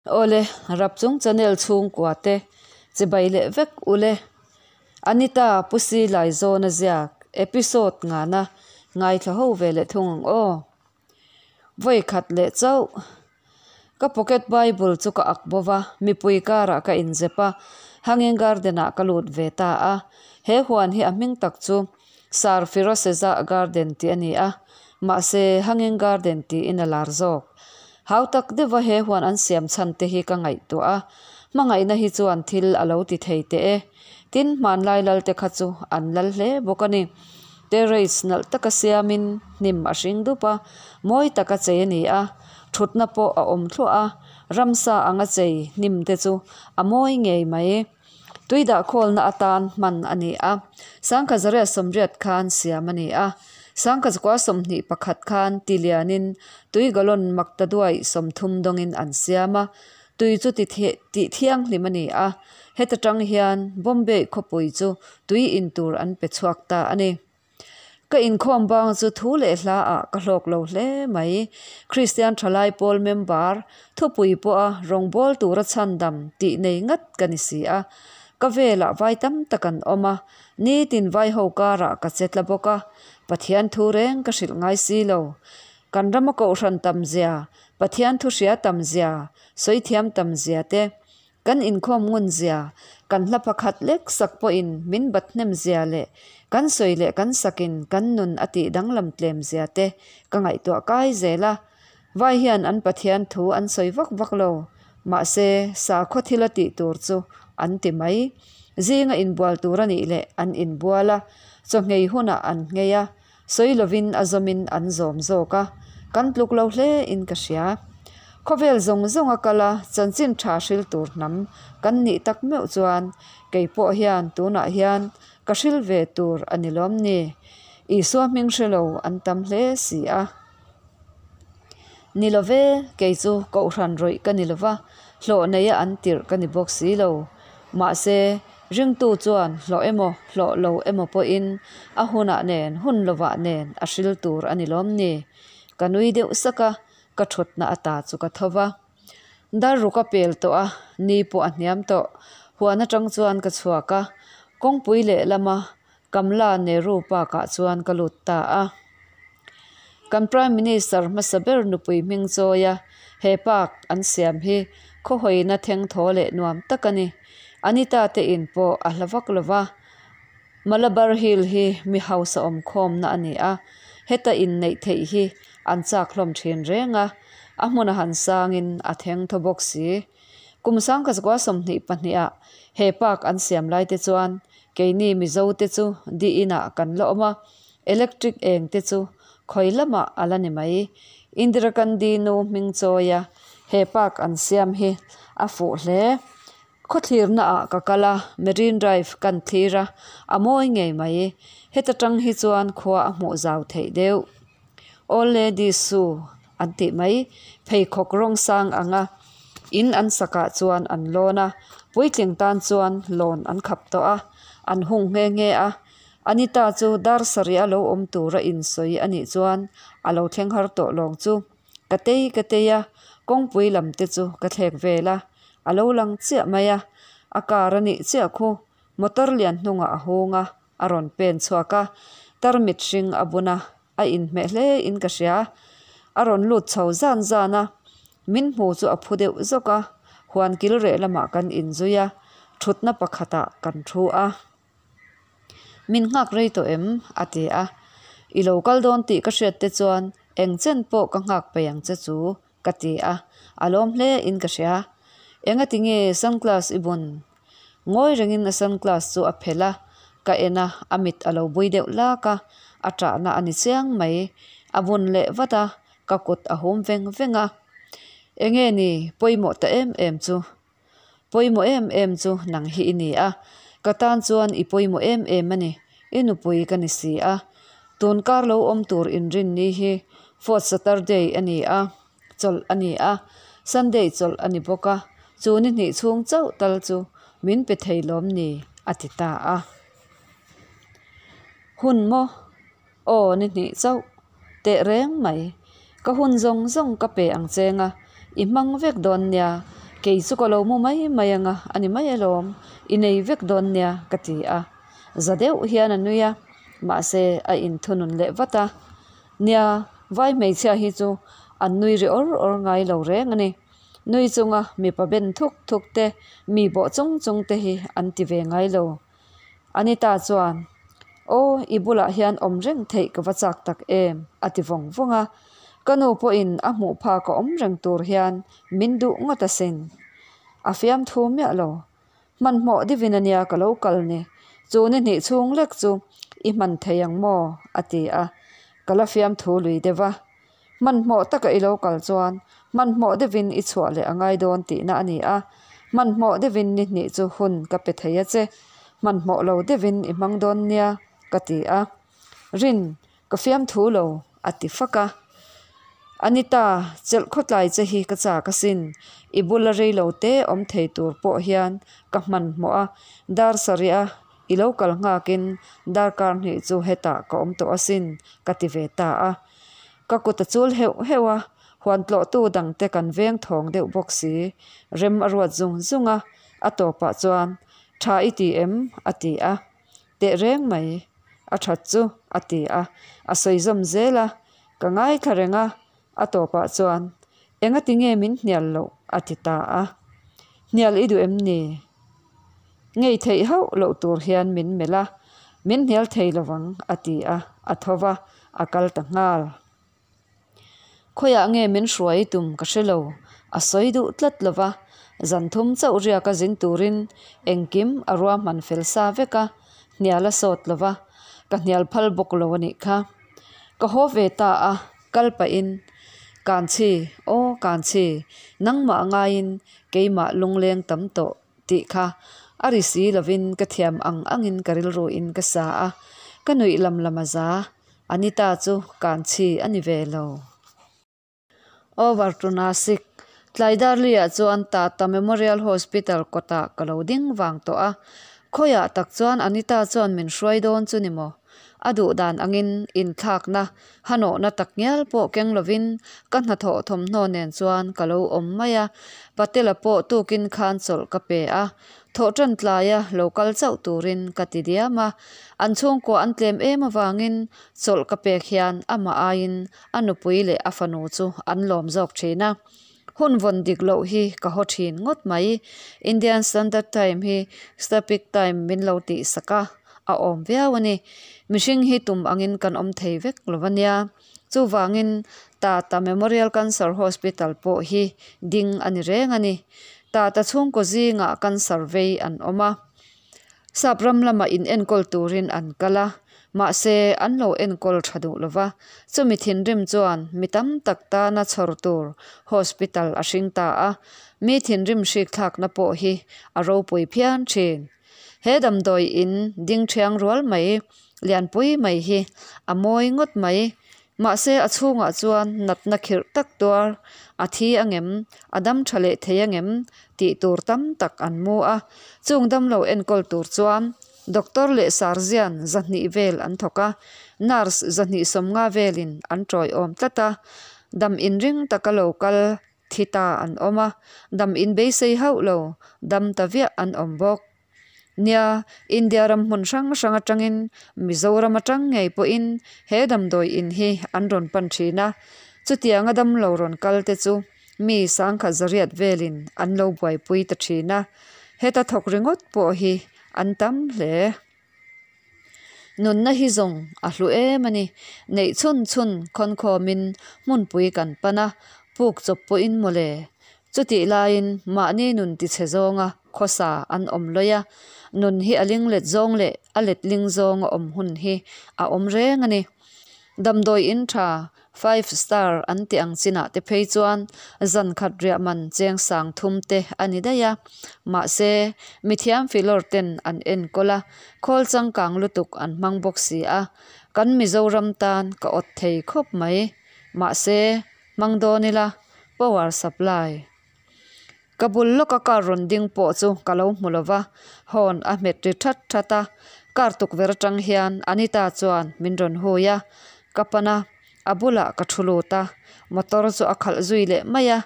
Awle, Rapchung channel chhungkua te chibai leh vek ule. Anita Pusi Laizawn a ziak episode ngana ngaithla ho ve leh thung ang aw. Vawi khat leh chauh. Ka pocket bible chu ka ak bova, mipui karah ka inzep a, Hanging Garden ah ka lut ve ta a. He huan hi a hming tak chu Sir Firoseza Garden tih a ni a, mahse Hanging Garden tiin a lar zawk. Hau tak deuha he huan an siam chhan te hi ka ngaihtuah a, hmangaihna hi chuan thil a lo ti thei teh e. Tin, hmanlai lal te kha chu an lal hle bawk a ni. Terrace nalh taka siamin hnim a hring dup a, mawi taka chei a ni a, thutna pawh a awm thluah a, ramsa anga chei hnim te chu a mawi ngei mai. Tui dah khawlna atan hman a ni a, sangkhat zariat sawmriat khan siam a ni a, sangkhat zakua 21 khan ti lianin tui gallon makta duai 30 dawngin an siam a, tui chu ti tih thianghlim a ni a, heta tang hian Bombay khawpui chu tui in tur an pe chhuak ta a ni. Ka inkhawm bang chu thu leh hla ah ka hlawk lo hle mai. Kristian Thalai Pawl member thupui pawha rawngbâwl tura chhandam tih nei ngat ka ni si a. Ka velah vai tam tak an awm a, nitin vai ho karah ka che tla bawk a, Pathian thu reng ka hrilh ngai si lo. Kan rama kohhran tam zia, Pathian thu hria tam zia, sawi thiam tam zia te, Kan inkhawm ngun zia, kan hla pakhat lek sak pawhin min bat hnem zia leh kan sawi leh kan sakin kan nun a tih danglam tlem zia te ka ngaihtuah kai zel a. Vai hian an Pathian thu an sawi vak vak lo. Mahse, sakhaw thil a tih tur chu an ti mai. Zinga inbual tur a nih leh an inbual a, chawhngei hunah an nghei a, Sawi lovin a zawmin an zawm zawk a, kan tluk lo hle in ka hria. Khawvel zawng zawng a kal a, chanchin tha hril tur hnam kan nih tak meuh chuan kei pawh hian tunah hian ka hril ve tur a ni lawm ni? Isua hming hre lo an tam hle si a. Ni love, kei chu kohhran rawih ka ni lova, hlawh neia an tirh ka ni bawk si lo. Mahse, ringtu chuan hlawh emaw hlawh lo emaw pawhin a hunah nen hun lovah nen a hril tur a ni lawm ni? Ka nui deuh sak a, ka thutna ata chu ka tho va. Dar ruk a pel tawh a, ni pawh a hniam tawh. Huan atang chuan ka chhuak a, kawngpui lehlama Kamla Nehru Park ah chuan ka lut ta a. Kan Prime Minister hmasa ber nupui hming chawi a he park an siam hi khawhawina thengthaw leh nuam tak a ni. Anita te in pawh a hla vak lo va. Malabar Hill hi mi hausa awm khawmna a ni a, heta inneih theih hi an chak hlawm thin reng a, a hmun a han sangin a thengthaw bawk si. Kum sangkazakua 22 ah he park an siam lai te chuan Keini Mizo te chu di inah kan la awm a, electric eng te chu khawi lamah a la ni mai. Indira Gandhi nu hming chawi a he park an siam hi a fuh hle. Khawthlirna ah ka kal a, Marine Drive kan thlir a, a mawi ngei mai. Heta tang hi chuan khua a hmuh zau theih deuh. Old Lady Sue an tih mai. Pheikhawk rawng sang anga in an sakah chuan an lawn a, puitling tan chuan lawn an khap tawh a, an hung nghe nghe a. Anita chu dar sarih a lo awm tura insawi a nih chuan a lo thleng har tawh lawng chu. Ka tei ka tei a, kawngpui lam te chu ka thlek vel a, a lo lang chiah mai a, a car a nih chiah khu motor lian hnungah a hung a, a rawn pen chhuak a, tarmit hring a bun a, a inhmeh hle in ka hria. A rawn lut chho zan zan a, min hmu chu a phu deuh zawk a, huan kil reh lamah kan inzui a, thutna pakhatah kan thu a. Min nghak rei tawh em? a ti a. I lo kal dawn tih ka hriat te chuan eng chen pawh ka nghak peih ang che chu ka ti a, a lawm hle in ka hria. Engati nge sunglass i bun? Ngawi rengin a sunglass chu a phelh a, ka en a, a mit a lo bui deuh lak a, a ṭahna a ni chiang mai. A bun leh vat a, ka kut a hum veng veng a. Enge ni pawimawh ta em em chu? Pawimawh em em chu nang hi i ni a, ka tan chuan i pawimawh em em a ni, i nupui ka ni si a. Tun kar lo awm tur inrinni hi Fourth Saturday a ni a, chawlh a ni a, Sunday chawlh a ni bawk a, chu ni hnih chhung chauh tal chu min pe thei lawm ni, a ti ta a. Hun maw? Aw ni hnih chauh teh reng mai. Ka hun zawng zawng ka pe ang cheng a, i hmang vek dawn nia. Kei chu ka lo mu mai mai anga a ni mai alawm, i nei vek dawn nia ka ti a. Za deuh hian a nui a, mahse a inthunun leh vat a. Nia, vai hmeichhia hi chu an nui ri awr awr ngai lo reng a ni. Nui chunga mipa ben thuk thuk te, mi bawh chung chung te hi an ti ve ngai lo. Anita chuan, Aw, i bulah hian awm reng theih ka va chak tak em? a ti vawng vawng a. Ka nu pawhin a hmuh phak a awm reng tur hian min duh ngawt asin. A fiamthu miah lo. Hmanhmawh deuhin ania ka lo kal ni. Chu ni hnih chhung lek chu i hman thei ang maw? a ti a. Ka la fiamthu lui deuh a. Hmanhmawh taka i lo kal chuan hmanhmawh deuhin i chhuah leh a ngai dawn tihna a ni a. Hmanhmawh deuhin ni hnih chu hun ka pe thei a che. Hmanhmawh lo deuhin i hmang dawn nia, ka ti a. Rin, ka fiamthu lo, a ti fak a. Anita, chelh khawtlai che hi ka chak asin. I bula rei lo te awm thei tur pawh hian ka hmanhmawh a. Dar sarih a i lo kal nghakin darkar hnih chu hetah ka awm tawh asin, ka ti ve ta a. Ka kut a chul heuh heuh a, huan tlawhtu dangte kan veng thawng deuh bawk si. Rem a ruat zung zung a, a tawpah chuan, Tha i ti em? a ti a. Teh reng mai, a that chu, a ti a. A sawi zawm zel a, ka ngaithla reng a, a tawpah chuan, Engati nge min hnial loh? a ti ta a. Hnial i duh em ni? Ngei theih hauh loh tur hian min melh a, Min hnial thei lovang, a ti a, a tho va, a kal ta nghal. Khawiah nge min hruai tum ka hre lo, a sawi duh tlat lo va, zan thum chauh riaka zin turin engkim a ruahman fel sa vek a, hnial a sawt lo va, ka hnial phal bawk lo a nih kha. Ka haw ve ta a, kal pahin, Kanchhi, aw Kanchhi, nangmah ngaiin keimah lungleng tam tawh tih kha a ri si lovin ka thiam ang angin ka rilruin ka sa a, ka nuih lam lam a za. Anita chu Kanchhi a ni ve lo. Over to Nasik. Tlai Darli-ah chuan Tata Memorial Hospital kawtah ka lo ding vang tawh a. Khawiah tak chuan Anita chuan min hruai dawn chu ni maw? A duh dan angin inthlakna, hanawhna tak ngial pawh keng lovin ka hnathawh thawmhnaw nen chuan ka lo awm mai a. Patela pawh tukin khan chawlh ka pe a. Thawh tan tlaia lo kal chauh turin ka ti diam a. An chhungkua an tlem em avangin chawlh ka pek hian amah aiin a nupui leh a fanu chu an lawm zawk thin a. Hun vawn dik loh hi ka haw thin ngawt mai. Indian Standard Time hi Stapic Time min lo tih sak a, a awm viau a ni. Mihring hi tum angin kan awm thei vek lo a nia. Chuvangin Tata Memorial Cancer Hospital pawh hi ding a ni reng a ni. Tata chhungkaw zingah cancer vei an awm a. Sap ram lamah in enkawl turin an kal a, mahse an lo enkawl tha duh lo va. Chumi thinrim chuan mi tam tak tana chhawr tur hospital a hring ta a, mi thinrim hrik thlakna pawh hi a ropui phian thin. He damdawi in ding thiang rual mai, lianpui mai hi a mawi ngawt mai. Mahse a chhungah chuan natna khirh tak tuar, a thi angem, a dam tha leh thei angem tih tur tam tak an mu a. Chung damlo enkawl tur chuan doctor leh sarzian zahnih vel an thawk a, nurse zahnih sawmnga velin an tawiawm tlat a. Dam inring taka lo kal thi ta an awm a, dam inbeisei hauh lo dam ta viah an awm bawk. Nia, India ram hmun hrang hrang atangin Mizoram atang ngei pawhin he damdawi in hi an rawn pan thin a. Chutianga damlo rawn kal te chu mi sangkhat zariat velin an lo buaipui ta thin a. Heta thawk ringawt pawh hi an tam hle. Nunna hi zawng a hlu em a ni. Neih chhun chhun khawnkhawmin hmunpui kan pan a, puk chawp pawhin mawle. Chutih laiin mahni nun tichhe zawnga khawsa an awm lawih a, nun hi a linglet zawng leh a letling zawnga awm hun hi a awm reng a ni. Damdawi in tha Five star an tih ang chinah te phei chuan zan khat riah man cheng sang thum te a ni daih a. Mahse, mithiam filawr ten an enkawl a, khawl changkang lutuk an hmang bawk si a, kan Mizoram tan ka awt thei khawp mai. Mahse, hmang dawn ila, power supply. Ka bul lawka car rawn ding pawh chu ka lo hmu lo va, horn a hmet ri that that a, car tukverh atang hian Anita chuan min rawn hui a, ka pan a, a bulah ka thu lut a, motor chu a khalh zui leh mai a,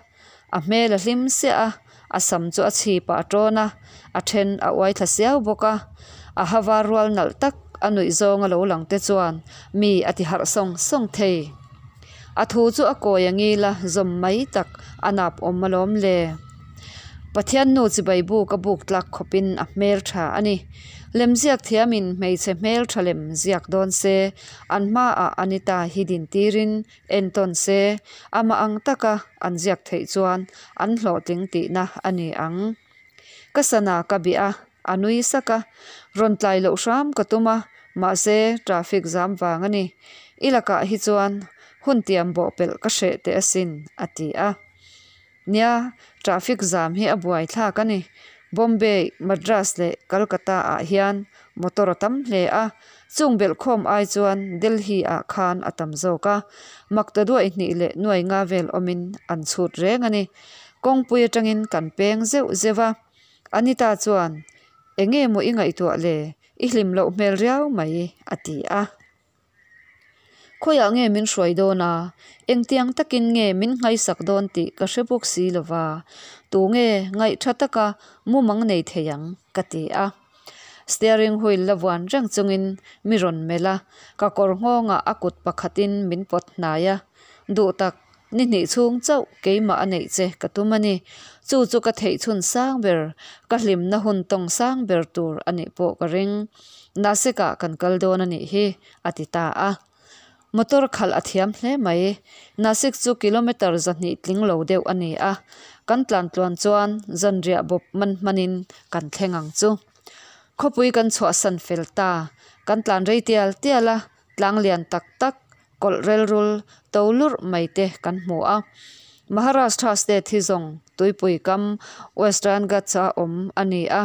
a hmel a hlim siah a, A sam chu a chhipah a tawn a, a then a uai thla siau bawk a. A ha var rual nalh tak a nuih zawng a lo lang te chuan mi a ti harh sawng sawng thei. A thu chu a kawi a ngil a, zawm mai tak a nap awm alawm le. Pathian nu chibai buk a buk tlak khawpin a hmel tha a ni. Lemziak thiamin hmeichhe hmel tha lem ziak dawn se, an hmaah Anita hi din tirin entawn se, amah ang taka an ziak theih chuan an hlawhtling tihna a ni ang. Ka sana ka bih a, a nui sak a, rawn tlai loh hram ka tum a, mahse traffic zam vang a ni. I lakah hi chuan hun tiam bawhpelh ka hreh teh asin, a ti a. Nia, traffic zam hi a buaithlak a ni. Bombay, Madras leh Calcutta ah hian motor a tam hle a, chung belhkhawm ai chuan Delhi ah khan a tam zawk a, maktaduaih hnih leh nuai nga vel awmin an chhut reng a ni. Kawngpui atangin kan peng zeuh zeuh a, Anita chuan, Enge maw i ngaihtuah le? I hlim loh hmel riau mai, a ti a. Khawiah nge min hruai dawn a, engtiang takin nge min nghaisak dawn tih ka hre bawk si lo va, tu nge ngaihtha taka mumang nei thei ang ka ti a. Steering wheel la vuan reng chungin mi rawn melh a, ka kawr nghawngah a kut pakhatin min pawt hnai a, duh tak Ni hnih chhung chauh keimah a neih che ka tum a ni. Chu chu ka theih chhun sang ber, ka hlimna hun tawng sang ber tur a nih pawh ka ring. Nasik-ah kan kal dawn a nih hi, a ti ta a. Motor khalh a thiam hle mai. Nasik chu kilometre 200 tling lo deuh a ni a, kan tlan tluan chuan zanriah bawp man hmanin kan thleng ang chu. Khawpui kan chhuahsan fel ta, kan tlan rei tial tial a, tlang lian tak tak kawlh relrul to lurh mai te kan hmu a. Maharashtra state hi zawng tuipui kam Western Ghats a awm a ni a,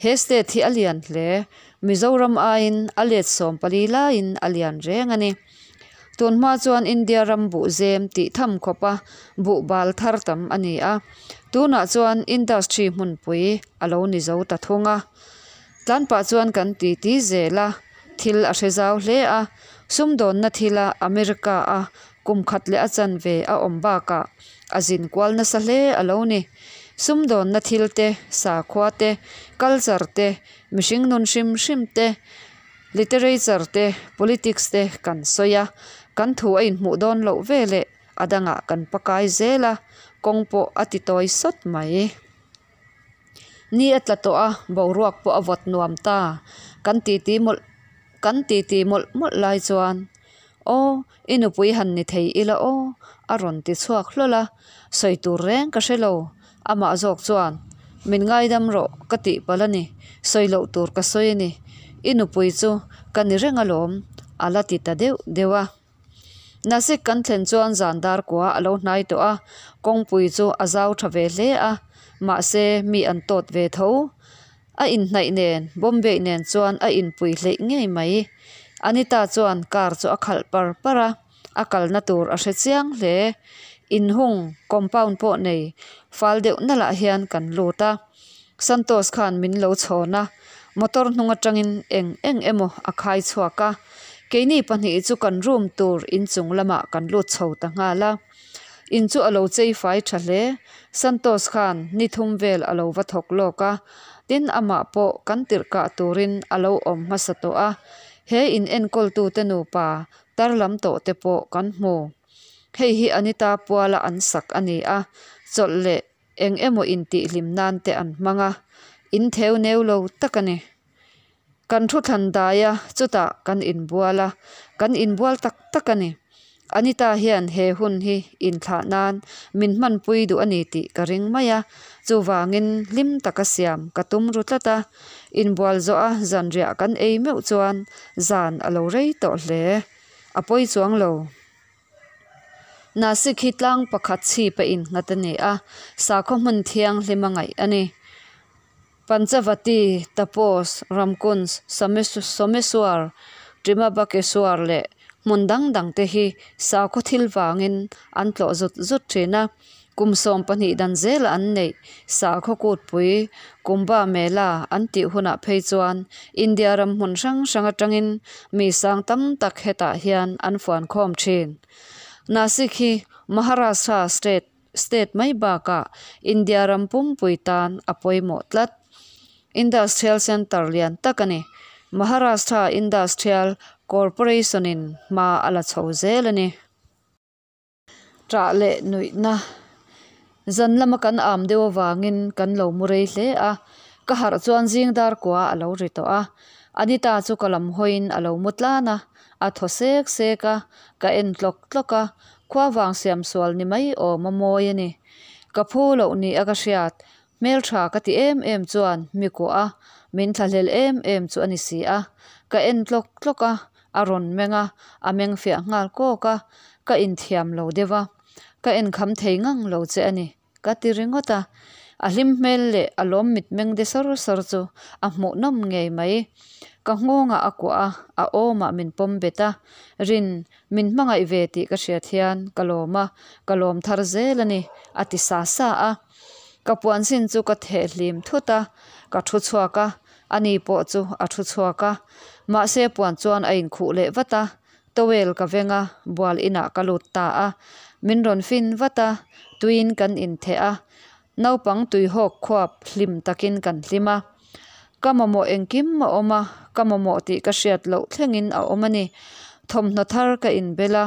he state hi a lian hle. Mizoram aiin a let 14 laiin a lian reng a ni. Tun hma chuan India ram buh zem tih tham khawpa buh bal thar tam a ni a, tunah chuan industry hmunpui a lo ni zo ta thung a. Tlan pah chuan kan titi zel a, thil a hre zau hle a, sumdawnna thila America a kum khat leh a chanve a awm bakah a zin kual nasa hle a lo ni. Sumdawnna thil te, sakhua te, culture te, mihring nun hrim hrim te, literature te, politics te kan sawi a, kan thu a inhmuh dawn loh veleh a dangah kan pakai zel a, kawng pawh a ti tawi sawt mai. Ni a tla tawh a, boruak pawh a vawt nuam ta. Kan titi mawlh kan titi mawlh mawlh lai chuan, Aw, i nupui han ni thei ila aw, a rawn ti chhuak hlawl a. Sawi tur reng ka hre lo. Amah zawk chuan, Min ngaidam rawh ka tih palh a ni, sawi loh tur ka sawi a ni. I nupui chu ka ni reng alawm, a la ti ta deuh deuh a. Nasik kan thlen chuan zan dar kua a lo hnai tawh a, kawngpui chu a zau tha ve hle a, mahse mi an tawt ve tho. A inhnaih nen, Bombay nen chuan a inpui hleih ngei mai. Anita chuan car chu a khalh par par a, a kalna tur a hre chiang hle. Inhung, compound pawh nei fal deuh nalah hian kan lut a. Santosh khan min lo chhawn a, motor hnung atangin eng eng emaw a khai chhuak a, keini pahnih chu kan room tur inchung lamah kan lut chho ta nghal a. In chu a lo chei fai tha hle, Santosh khan ni thum vel a lo va thawk lawk a, tin amah pawh kan tirh kah turin a lo awm hmasa tawh a, he in enkawltute nupa tar lam tawh te pawh kan hmu. Hei hi Anita puala an sak a ni a, chawlh leh Eng emaw intihhlim nan te an hmang a, in theu neu lo tak a ni. Kan thu thlan dai a, chutah kan inbual a, kan inbual tak tak a ni. Anita hian he hun hi inthlah nan min hmanpui duh a ni tih ka ring mai a, chuvangin hlim taka siam ka tum ru tlat a. Inbual zawh a zanriah kan ei meuh chuan zan a lo rei tawh hle. A pawi chuang lo. Nasik hi tlang pakhat chhip a innghat a ni a, sakhaw hmun thianghlim a ngaih a ni. Panchavati, Tapos, Ramkunj, Someswar, Trimabakeswar leh hmun dang dang te hi sakhaw thil vangin an tlawh zut zut thin a. Kum 12 dan zela an neih sakhaw kutpui Kumbha Mela an tih hunah phei chuan India ram hmun hrang hrang atangin mi sang tam tak hetah hian an fuan khawm thin. Nasik hi Maharashtra state. state mai bakah India ram pumpui tan a pawimawh tlat. Industrial centre lian tak a ni. Maharashtra Industrial Corporation-in hma a la chho zel a ni. Ṭah leh nuihna zan lama kan am deuh avangin kan lo mu rei hle a, ka harh chuan zing dar kua a lo ri tawh a. Anita chu ka lam hawiin a lo mu tlan a, a thaw sek sek a, ka en tlawk tlawk a, khua vang siam sual ni mai awm a mawi a ni. Ka phu loh ni a ka hriat, hmeltha ka ti em em chuan mi kuah a, min thlahlel em em chu a ni si a. Ka en tlawk tlawk a, a rawn meng a, a meng fiah nghal kawk a, ka inthiam lo deuh a, ka en kham thei ngang lo che a ni, ka ti ringawt a. A hlim hmel leh a lawm mitmeng de sawr sawr chu a hmuhnawm ngei mai. Ka nghawngah a kuah a, a awmah min pawm bet a, Rin, min hmangaih ve tih ka hriat hian ka lawm a, ka lawm thar zel a ni, a ti sa sa a. Ka puan sin chu ka theh hlim thut a, ka thu chhuak a, ani pawh chu a thu chhuak a. Mahse puan chuan a inkhuh leh vat a, towel ka veng a, bual inah ka lut ta a. Min rawn fin vat a, tuiin kan intheh a, naupang tuihawk khuap hlim takin kan hlim a. Ka mamawh engkim a awm a, ka mamawh tih ka hriat loh thlengin a awm a ni. Thawmhnaw thar ka inbel a,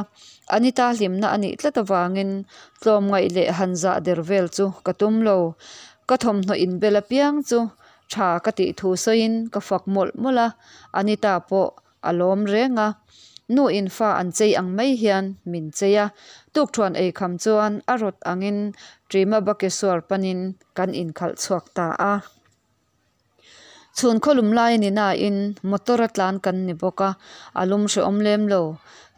Anita hlimna a nih tlat avangin tlawmngaih leh han zah der vel chu ka tum lo. Ka thawmhnaw inbel apiang chu tha ka tih thu sawiin ka fak mawlh mawlh a, Anita pawh a lawm reng a. Nu in fa an chei ang mai hian min chei a, tukṭhuan eikham chuan a rawt angin Trima Bakeswar panin kan inkhalh chhuak ta a. Chhun khawlum lai a ni nain motor a tlan kan ni bawk a, a lum hrehawm lem lo.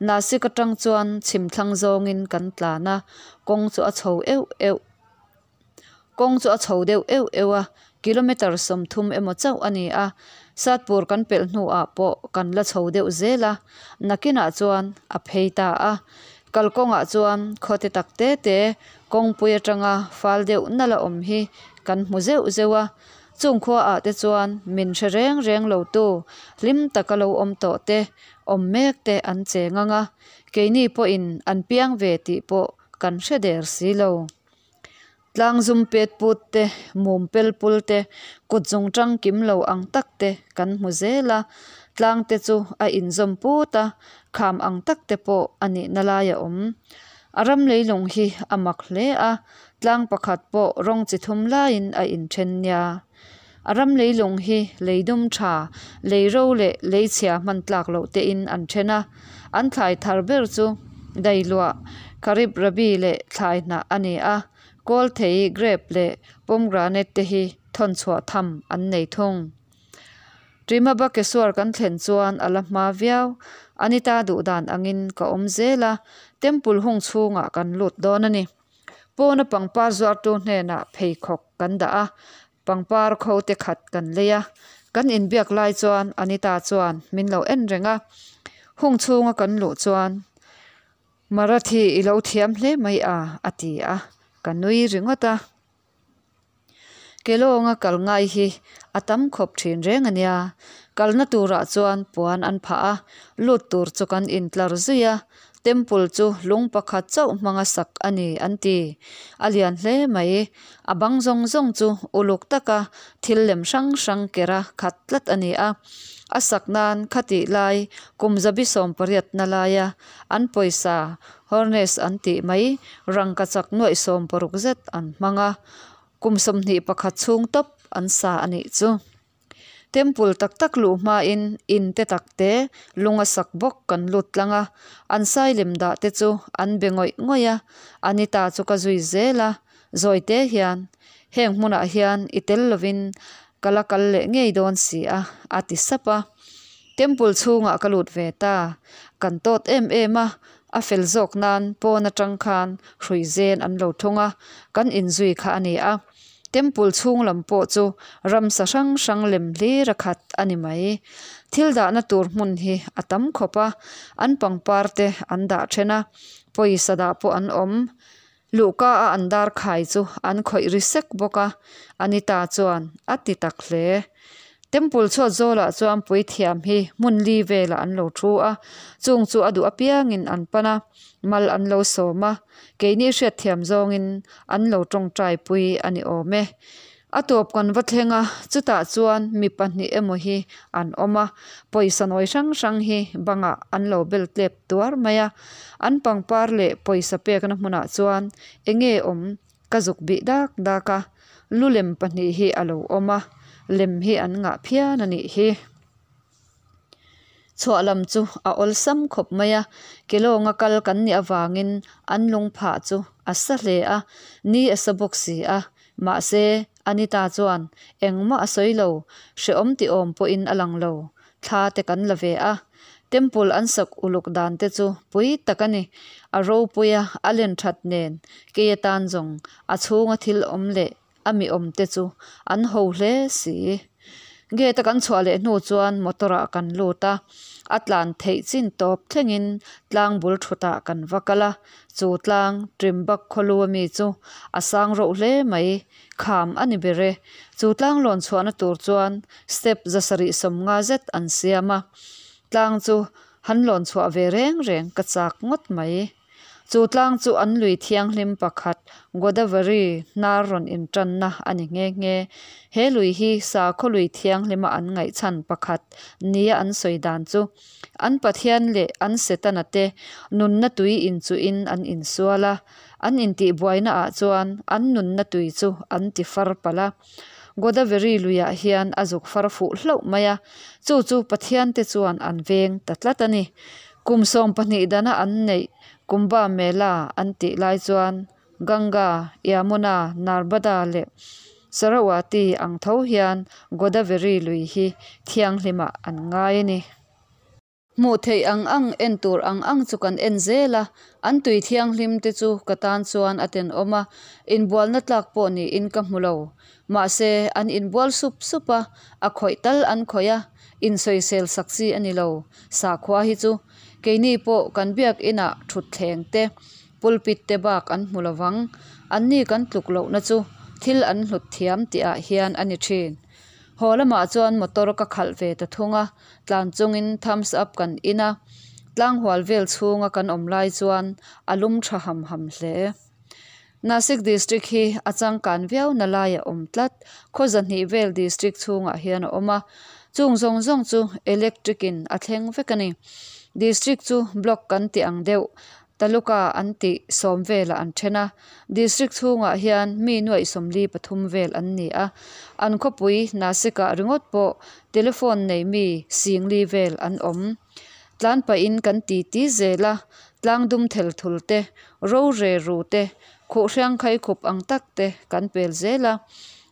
Nasik atang chuan chhim thlang zawngin kan tlan a, kawng chu a chho euh euh. Kawng chu a chho deuh euh euh a, kilometre 30 emaw chauh a ni a. Satpur kan pelh hnuah pawh kan la chho deuh zel a, nakinah chuan a phei ta a. Kalkawngah chuan khaw te tak te te kawngpui atanga fal deuh nalh a awm hi kan hmu zeuh zeuh a. Chung khua ah te chuan min hre reng reng lo tu hlim taka lo awm tawh te, awm mek te an cheng ang a, keini pawhin an piang ve tih pawh kan hre der si lo. Tlang zum pet put te, mum pel pul te, kut zung tang kim lo ang tak te kan hmu zel a, tlang te chu a inzawm put a, kham ang tak te pawh a nihna lai a awm. A ram leilung hi a mak hle a, tlang pakhat pawh rawng chi thum laiin a inthen nia. A ram leilung hi lei dum tha, lei ro leh lei chhia hman tlak loh tein an then a. An thlai thar ber chu dailuah, kharif rabi leh thlai hnah a ni a, kawlthei, grape leh pomegranate te hi thawn chhuah tham an nei thung. Trimabakeswar kan thlen chuan a la hma viau. Anita duh dan angin ka awm zel a, temple hung chhungah kan lut dawn a ni. Pawna pangpar zuartu hnenah pheikhawk kan dah a, pangpar kho te khat kan lei a. Kan inbiak lai chuan Anita chuan min lo en reng a, hung chhunga kan luh chuan Marathi i lo thiam hle mai a, a ti a, ka nui ringawt a. Kelawnga kal ngai hi a tam khawp thin reng a nia. Kalna turah chuan puan an phah a, lut tur chu kan intlar zui a. Temple chu lung pakhat chauh hmanga sak a ni an ti. A lian hle mai. A bang zawng zawng chu uluk taka thil lem hrang hrang kera khat tlat a ni a. A sak nan khatih lai kum zabi 18na laia an pawisa Hornes an tih mai rangkachak nuaih 60 zet an hmang a. Kum 21 chhung tawp an sa a nih chu. Temple tak tak luh hmain in te tak te lung a sak bawk kan lut tlang a, an sailem dah te chu an be ngawih ngawih a, Anita chu ka zui zel a, zawi te hian, Heng hmunah hian i tel lovin ka la kal leh ngei dawn si a, a ti sap a. Temple chhungah ka lut ve ta, kan tawt em em a, a fel zawk nan pawn atang khan hrui zen an lo thung a, kan inzui kha a ni a. Temple chhung lam pawh chu ramsa hrang hrang lem hlir a khat a ni mai. Thil dahna tur hmun hi a tam khawp a, an pangpar te an dah then a, pawisa dah pawh an awm. Luhka a an dar khai chu an khawih ri sek bawk a, Anita chuan a ti tak hle. Temple chhuat zawlah chuan puithiam hi hmun li velah an lo thu a chung chu a duh apiangin an pan a mal an lo sawm a keini hriatthiam zawngin an lo tawngtai pui a ni awm e. A tawp kan va thleng a chutah chuan mi pahnih emaw hi an awm a pawisa nawi hrang hrang hi bangah an lo bel tlep tuar mai a an pangpar leh pawisa pekna hmunah chuan eng nge awm ka zuk bih dak dak a lu lem pahnih hi a lo awm a lem hi an ngah phian a nih hi. Chhuah lam chu a awlsam khawp mai a ke lawnga kal kan nih avangin an lung phah chu a sa hle a ni a sa bawk si a mahse Anita chuan engmah a sawi lo hrehawm tih awm pawhin a lang lo thla te kan la ve a temple an sak uluk dan te chu pui tak a ni a ropui a a len that nen kei atan zawng a chhunga thil awm leh a mi awm te chu an ho hle si. Gate a kan chhuah leh hnu chuan motor ah kan lut a, a tlan theih chin tawp thlengin tlang bul thut ah kan va kal a, chu tlang Trimbak khawlu ami chu a sang reuh hle mai, kham a ni ber e. Chu tlang lawn chhuahna tur chuan step 750 zet an siam a, tlang chu han lawn chhuah ve reng reng ka chak ngawt mai. Chu tlang chu an lui thianghlim pakhat Godavari hnar rawn intanna a ni nghe nghe. He lui hi sakhaw lui thianghlima an ngaihchhan pakhat nia an sawi dan chu an Pathian leh an Setana te nunna tui inchuhin an insual a, an intihbuaina ah chuan an nunna tui chu an ti far palh a. Godavari luiah hian a zuk far fuh hlauh mai a, chu chu Pathian te chuan an veng ta tlat a ni. Kum 12 dana an neih Kumbha Mela an tih lai chuan Ganga, Yamuna, Narbada leh Sarawati ang tho hian Godavari lui hi thianghlimah an ngai a ni. Hmuh theih ang ang, en tur ang ang chu kan en zel a, an tui thianghlim te chu ka tan chuan a tenawm a, inbualna tlak pawh niin ka hmu lo. Mahse, an inbual sup sup a, a khawih tal an khawih a, insawisel sak chi a ni lo. Sakhua hi chu keini pawh kan biakinah thutthleng te, pulpit te bak an hmu lo vang. Anni kan tluk lohna chu thil an hlut thiam tihah hian a ni thin. Haw lamah chuan motor ka khalh ve ta thung a, tlan chungin thumbs up kan in a, tlanghual vel chhunga kan awm lai chuan a lum tha ham ham hle. Nasik district hi a changkan viau na lai a awm tlat, khaw 200 vel district chhungah hian a awm a, chung zawng zawng chu electric in a thleng vek a ni. District chu block kan tih ang deuh taluka an tih 10 velah an then a, district chhungah hian mi 43,000 vel an ni a, an khawpui Nasik ah ringawt pawh telephone nei mi 4,000 vel an awm. Tlan pahin kan ti ti zel a, tlang dum thel thul te, ro re ru te, khuh hriang khai khup ang tak te kan pel zel a,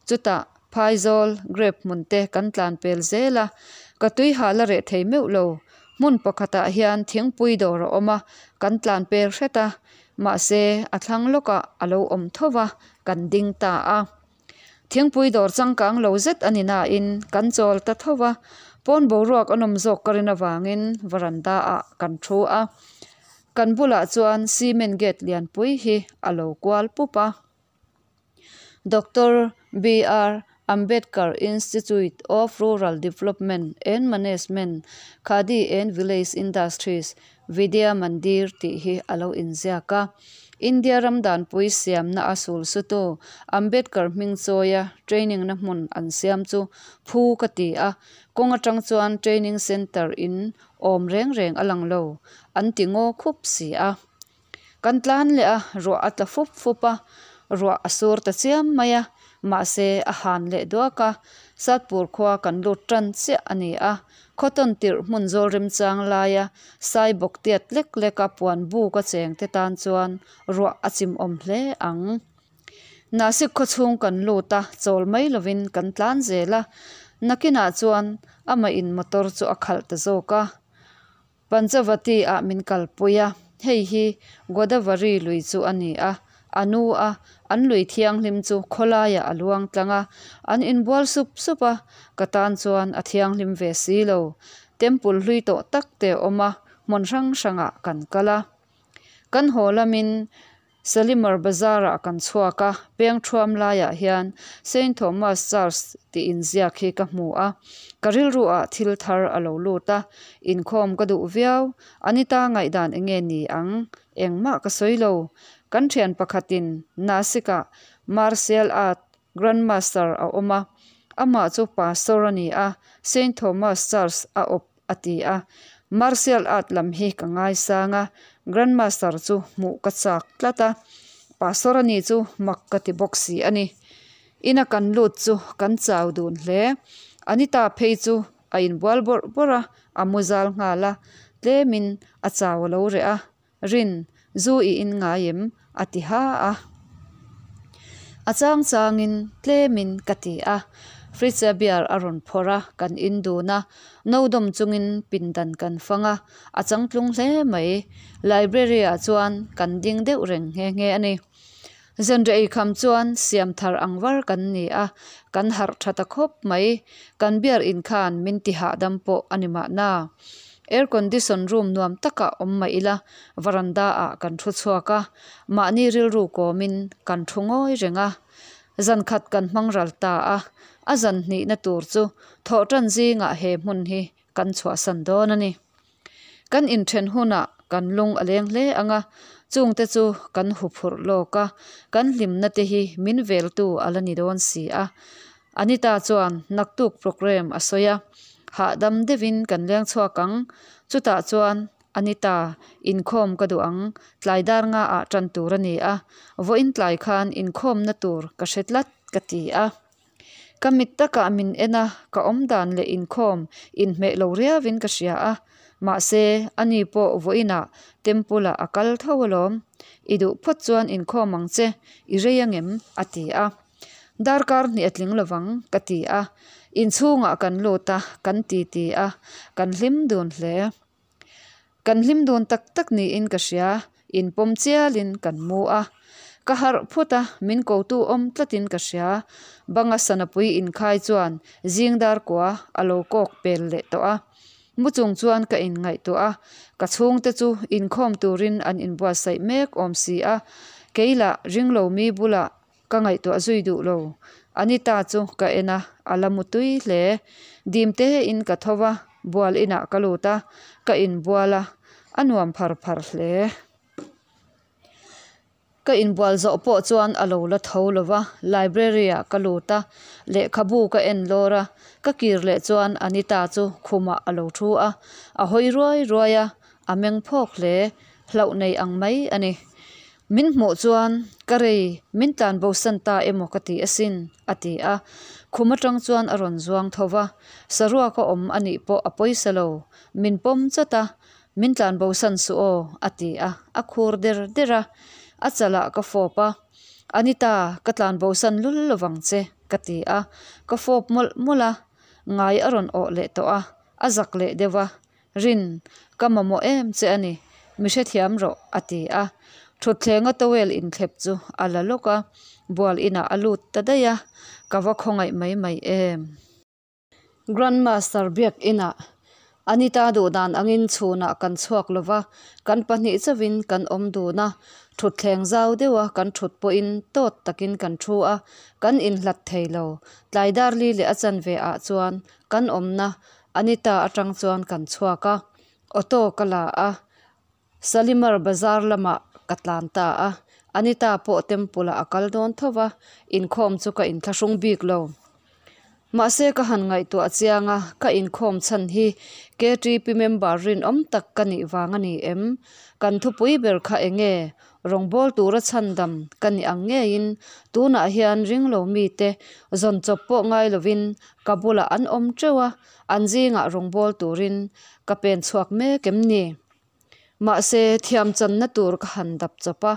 chutah phaizawl grape hmun te kan tlan pel zel a, ka tui hal a reh thei meuh lo. Hmun pakhatah hian thingpui dawr a awm a, kan tlan pel hret a, mahse a thlang lawkah a lo awm tho va, kan ding ta a. Thingpui dawr changkang lo zet a ni nain kan chawl ta tho va, pawn boruak a nawm zawk ka rin avangin varanda ah kan thu a. Kan bulah chuan cement gate lianpui hi a lo kual pup a. Doctor BR Ambedkar Institute of Rural Development and Management, Khadi and Village Industries, Vidya Mandir tih hi a lo inziak a. India ram danpui siamna a sul sutu Ambedkar hming chawia training na hmun an siam chu phu ka ti a, kawng atang chuan training centre in awm reng reng a lang lo, an ti ngaw khup si a. Kan tlan leh a, ruah a tla fup fup a, ruah a sur ta chiam mai a, mahse a han leh duak a, Satpur khua kan lut tan chiah a ni a, Khawtawn tirh hmun zawl remchang laia sai bawk tiat lek leka puan buk a cheng te tan chuan ruah a chim awm hle ang. Nasik khaw chhung kan lut a, chawl mai lovin kan tlan zel a, nakinah chuan amah in motor chu a khalh ta zawk a. Panchavati ah min kalpui a, hei hi Godavari lui chu a ni a, a nu a, an lui thianghlim chu khawlaiah a luang tlang a, an inbual sup sup a, ka tan chuan a thianghlim ve si lo. Temple hlui tawh tak te a awm a, hmun hrang hrangah kan kal a. Kan haw lamin Shalimar Bazar-ah kan chhuak a, peng thuam laiah hian Saint Thomas Church tih inziak hi ka hmu a, ka rilru ah thil thar a lo lut a, inkhawm ka duh viau. Anita ngaihdan enge ni ang? Engmah ka sawi lo. Kan thian pakhatin Nasik-ah Martial Art Grandmaster a awm a, amah chu Pastor a ni a, Saint Thomas Church a awp a ti a. Martial art lam hi ka ngaisang a, Grandmaster chu hmuh ka chak tlat a, Pastor a ni chu mak ka ti bawk si a ni. Ina kan lut chu kan chau dun hle. Anita phei chu a inbual bawrh bawrh a, a mu zal nghal a, tlemin a chau a lo reh a. Rin, zu i in ngai em? a ti ha a. A chang changin tlemin ka ti a. Fridge-a beer a rawn phawrh a, kan in dun a. No dawm chungin pindan kan fang a, a changtlung hle mai. Library-ah chuan kan ding deuh reng nghe nghe a ni. Zanriah eikham chuan siam thar ang var kan ni a, kan harh tha ta khawp mai. Kan beer in khan min ti hahdam pawh a ni mahna. Air condition room nuam takah awm mah ila, varanda ah kan thu chhuak a, mahni rilru kawmin kan thu ngawi reng a. Zan khat kan hmang ral ta a, a zan hnihna tur chu thawhtan zingah he hmun hi kan chhuahsan dawn a ni. Kan inthen hunah kan lung a leng hle ang a, chungte chu kan huphurh lawk a, kan hlimna te hi min veltu a la ni dawn si a. Anita chuan naktuk programme a sawi a, hahdam deuhin kan leng chhuak ang, chutah chuan Anita, inkhawm ka duh ang, tlai dar nga ah tan tur a ni a, vawiin tlai khan inkhawmna tur ka hre tlat ka ti a. Ka mit takah min en a, ka awm dan leh inkhawm inhmeh lo riauin ka hria a, mahse ani pawh vawiinah Temple ah a kal tho alawm. I duh phawt chuan inkhawm ang che, i rei angem? a ti a. Darkar hnih a tling lovang ka ti a. Inchhungah kan lut a, kan titi a, kan hlim dun hle. Kan hlim dun tak tak niin ka hria, inpawm chialin kan mu a. Ka harh phut a, min kotu awm tlatin ka hria. Banga sanapui inkhai chuan zing dar kua a lo kawk pel leh tawh a. Mu chung chuan ka inngaihtuah a, ka chhungte chu inkhawm turin an inbuatsaih mek awm si a, kei lah ringlo mi bulah Ka ngaihtuah zui duh lo. Anita chu ka en a, a la mu tui hle. Dim te in ka tho va, bual inah ka lut a, ka inbual a, a nuam phar phar hle. Ka inbual zawh pawh chuan a lo la tho lo va, library ah ka lut a, lehkhabu ka en lawr a, ka kir leh chuan Anita chu khumah a lo thu a, a hawi ruai ruai a, a meng phawk hle, hlauh nei ang mai a ni. Min hmuh chuan, Ka rei, min tlan bosan ta emaw ka ti asin, a ti a. Khum atang chuan a rawn zuang tho va, saruak a awm a nih pawh a pawisa lo. Min pawm chawt a, Min tlan bosan suh aw, a ti a, a khur der der a. A chalah ka fawp a, Anita, ka tlan bosan lul lovang che, ka ti a. Ka fawp mawlh mawlh a, ngai a rawn awh leh tawh a, a zak leh deuh a. Rin, ka mamawh em che a ni, mi hrethiam rawh, a ti a. Thutthleng a towel inthlep chu a la lawk a, bual inah a lut ta daih a, ka va khawngaih mai mai em. Grandmaster biak inah Anita duhdan angin chhunah kan chhuak lo va, kan pahnih chauhin kan awm dun a, thutthleng zau deuha kan thut pawhin tawt takin kan thu a, kan inhlat thei lo. Tlai darli leh a chanve ah chuan kan awmna Anita atang chuan kan chhuak a, auto ka la a, Shalimar bazar lamah ka tlan ta a, Anita pawh temple ah a kal dawn tho va, inkhawm chu ka inthlahrung bik lo. Mahse ka han ngaihtuah chiang a, ka inkhawm chhan hi KTP member rinawm tak ka nih vang a ni em? Kan thupui ber kha enge? Rawngbâwl tura chhandam ka ni ang ngeiin tunah hian ringlo mite zawn chawp pawh ngai lovin ka bulah an awm teuh a, an zingah rawngbâwl turin ka pen chhuak mek em ni? Mahse, thiam channa tur ka han dap chawp a,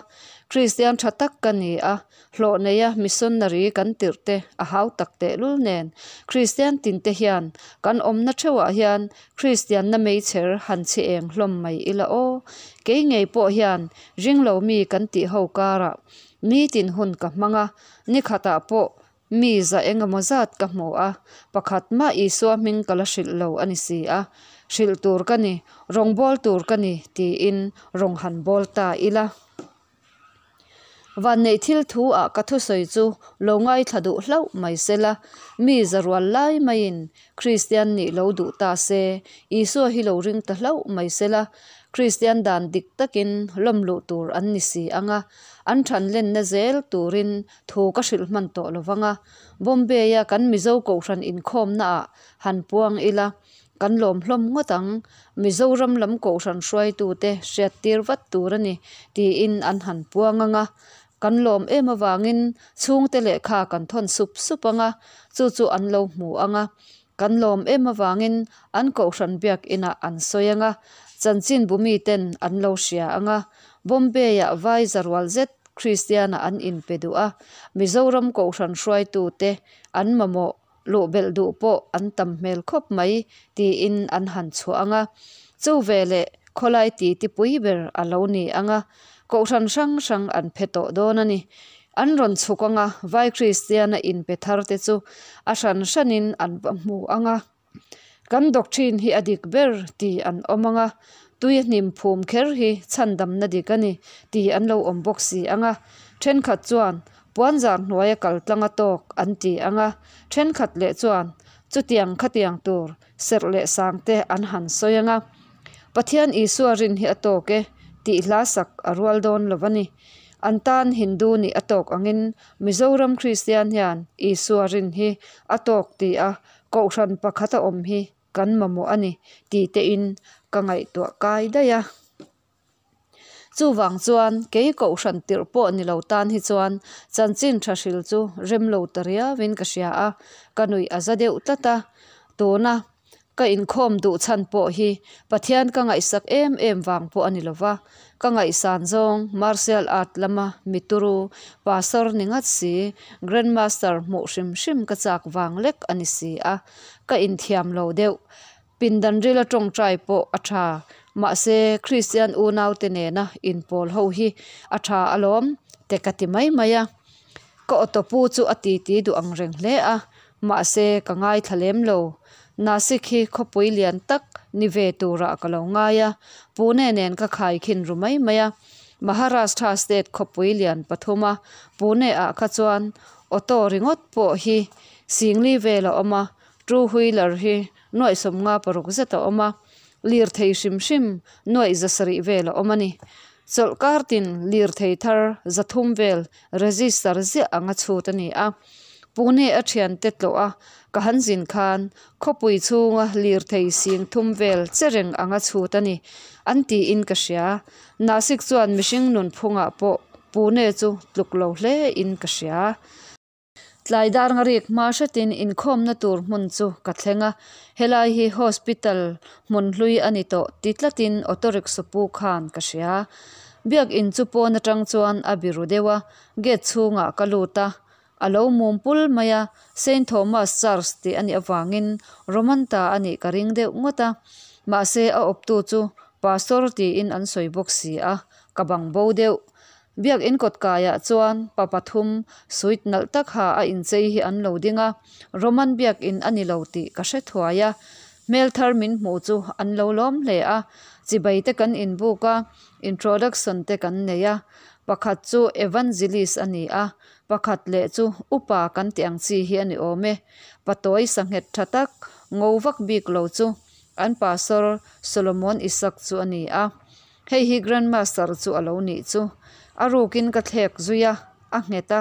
Kristian tha tak ka ni a, hlawh neia missionary kan tirh te a hau tak tehlul nen, Kristian tinte hian kan awmna theuhah hian Kristianna meichher han chhi eng hlawm mai ila aw. Kei ngei pawh hian ringlo mi kan tih ho karah nitin hun ka hmang a, nikhatah pawh mi za engemaw zat ka hmu a, pakhat mah Isua hming ka la hrilh lo a ni si a, hrilh tur ka ni, rawngbâwl tur ka ni tiin rawn han bâwl ta ila. Vanneih thil thu ah ka thusawi chu lo ngaithla duh hlauh mai sela, mi zarual lai maiin Kristian nih lo duh ta se, Isua hi lo ring ta hlauh mai sela, Kristian dan dik takin lawm luh tur an ni si ang a, an than lenna zel turin thu ka hrilh hman tawh lovang a, Bombay-a kan Mizo Kohhran inkhawmnaah han puang ila, kan lawm hlawm ngawt ang. Mizoram lam Kohhran hruaitute hriattir vat tur a ni, tiin an han puang ang a. Kan lawm em avangin chhungte lehkha kan thawn sup sup ang a, chu chu an lo hmu ang a. Kan lawm em avangin an Kohhran biakinah an sawi ang a, chanchinbu miten an lo hria ang a. Bombay-ah vai za rual zet Kristiana an inpe duh a, Mizoram Kohhran hruaitute an mamawh luh belh duh pawh an tam hmel khawp mai tiin an han chhuah ang a. Chu veleh khawlai titi pui ber a lo ni ang a, Kohhran hrang hrang an phe tawh dawn a ni. An rawn chhuk ang a, Vai Kristiana inpe thar te chu a hran hranin an va hmu ang a. Kan doctrine hi a dik ber ti an awm ang a, tui a hnim phum kher hi chhandamna dik a ni ti an lo awm bawk si ang a, thenkhat chuan puanzar hnuaia kal tlang a tawk an ti ang a, thenkhat leh chuan chutiang khatiang tur serh leh sang te an han sawi ang a. Pathian Isua rin hi a tawk e tih hla sak a rual dawn lo a ni. An tan Hindu nih a tawk angin Mizoram Kristian hian Isua rin hi a tawk ti a Kohhran pakhat a awm hi kan mamawh a ni tih tein ka ngaihtuah kai daih a. Chuvang chuan kei kohhran tirh pawh ni lo tan hi chuan chanchin tha hril chu rem lo ta riauin ka hria a, ka nuih a za deuh tlat a. Tuna ka inkhawm duh chhan pawh hi Pathian ka ngaihsak em em vang pawh a ni lo va, Ka ngaihsan zawng martial art lama mi turu, pastor ni ngat si, grandmaster hmuh hrim hrim ka chak vang lek a ni si a, ka inthiam lo deuh. Pindan rila tawngtai pawh a tha, mahse Kristian unaute nena inpawl ho hi a tha alawm te ka ti mai mai a. Ka auto pu chu a titi duh ang reng hle a, mahse ka ngaithla lem lo. Nasik hi khawpui lian tak ni ve turah ka lo ngai a, Pune nen ka khaikhin ru mai mai a. Maharashtra state khawpui lian pathuma Pune ah kha chuan auto ringawt pawh hi singli vel a awm a, two wheeler hi nuaih 56 zet a awm a, lirthei hrim hrim nuaih 700 vel a awm a ni. Chawlhkar tin lirthei thar 300 vel register ziah anga chhut a ni a. Pune a thiante tlawh a ka han zin khan khawpui chhunga lirthei sing thum vel che reng anga chhut a ni an tiin ka hria. Nasik chuan mihring nunphungah pawh Pune chu tluk lo hle in ka hria. Tlai dar ngarik hma hretin inkhawmna tur hmun chu ka thleng a, helai hi hospital hmun hlui a ni tawh ti tlatin auto rickshaw pu khan ka hria. Biakin chu pawn atang chuan a biru deuh a, gate chhungah ka lut a, a lo mum pul mai a, Saint Thomas Church tih a nih avangin Roman ta a nih ka ring deuh ngawt a, mahse a awptu chu Pastor tiin an sawi bawk si a, ka bang bo deuh. Biakin kawtkaiah chuan pa pathum suit nalh tak ha a inchei hi an lo ding a, Roman biakin a ni lo tih ka hre thuai a. Hmel thar min hmuh chu an lo lawm hle a, chibai te kan inbuk a, introduction te kan nei a. Pakhat chu evangelist a ni a, pakhat leh chu upa kan tih ang chi hi a ni awm e. Patawi sanghet tha tak, ngo vak bik lo chu an pastor Solomon Isaac chu a ni a. Hei hi Grandmaster chu a lo nih chu. A rukin ka thlek zui a, a nghet a,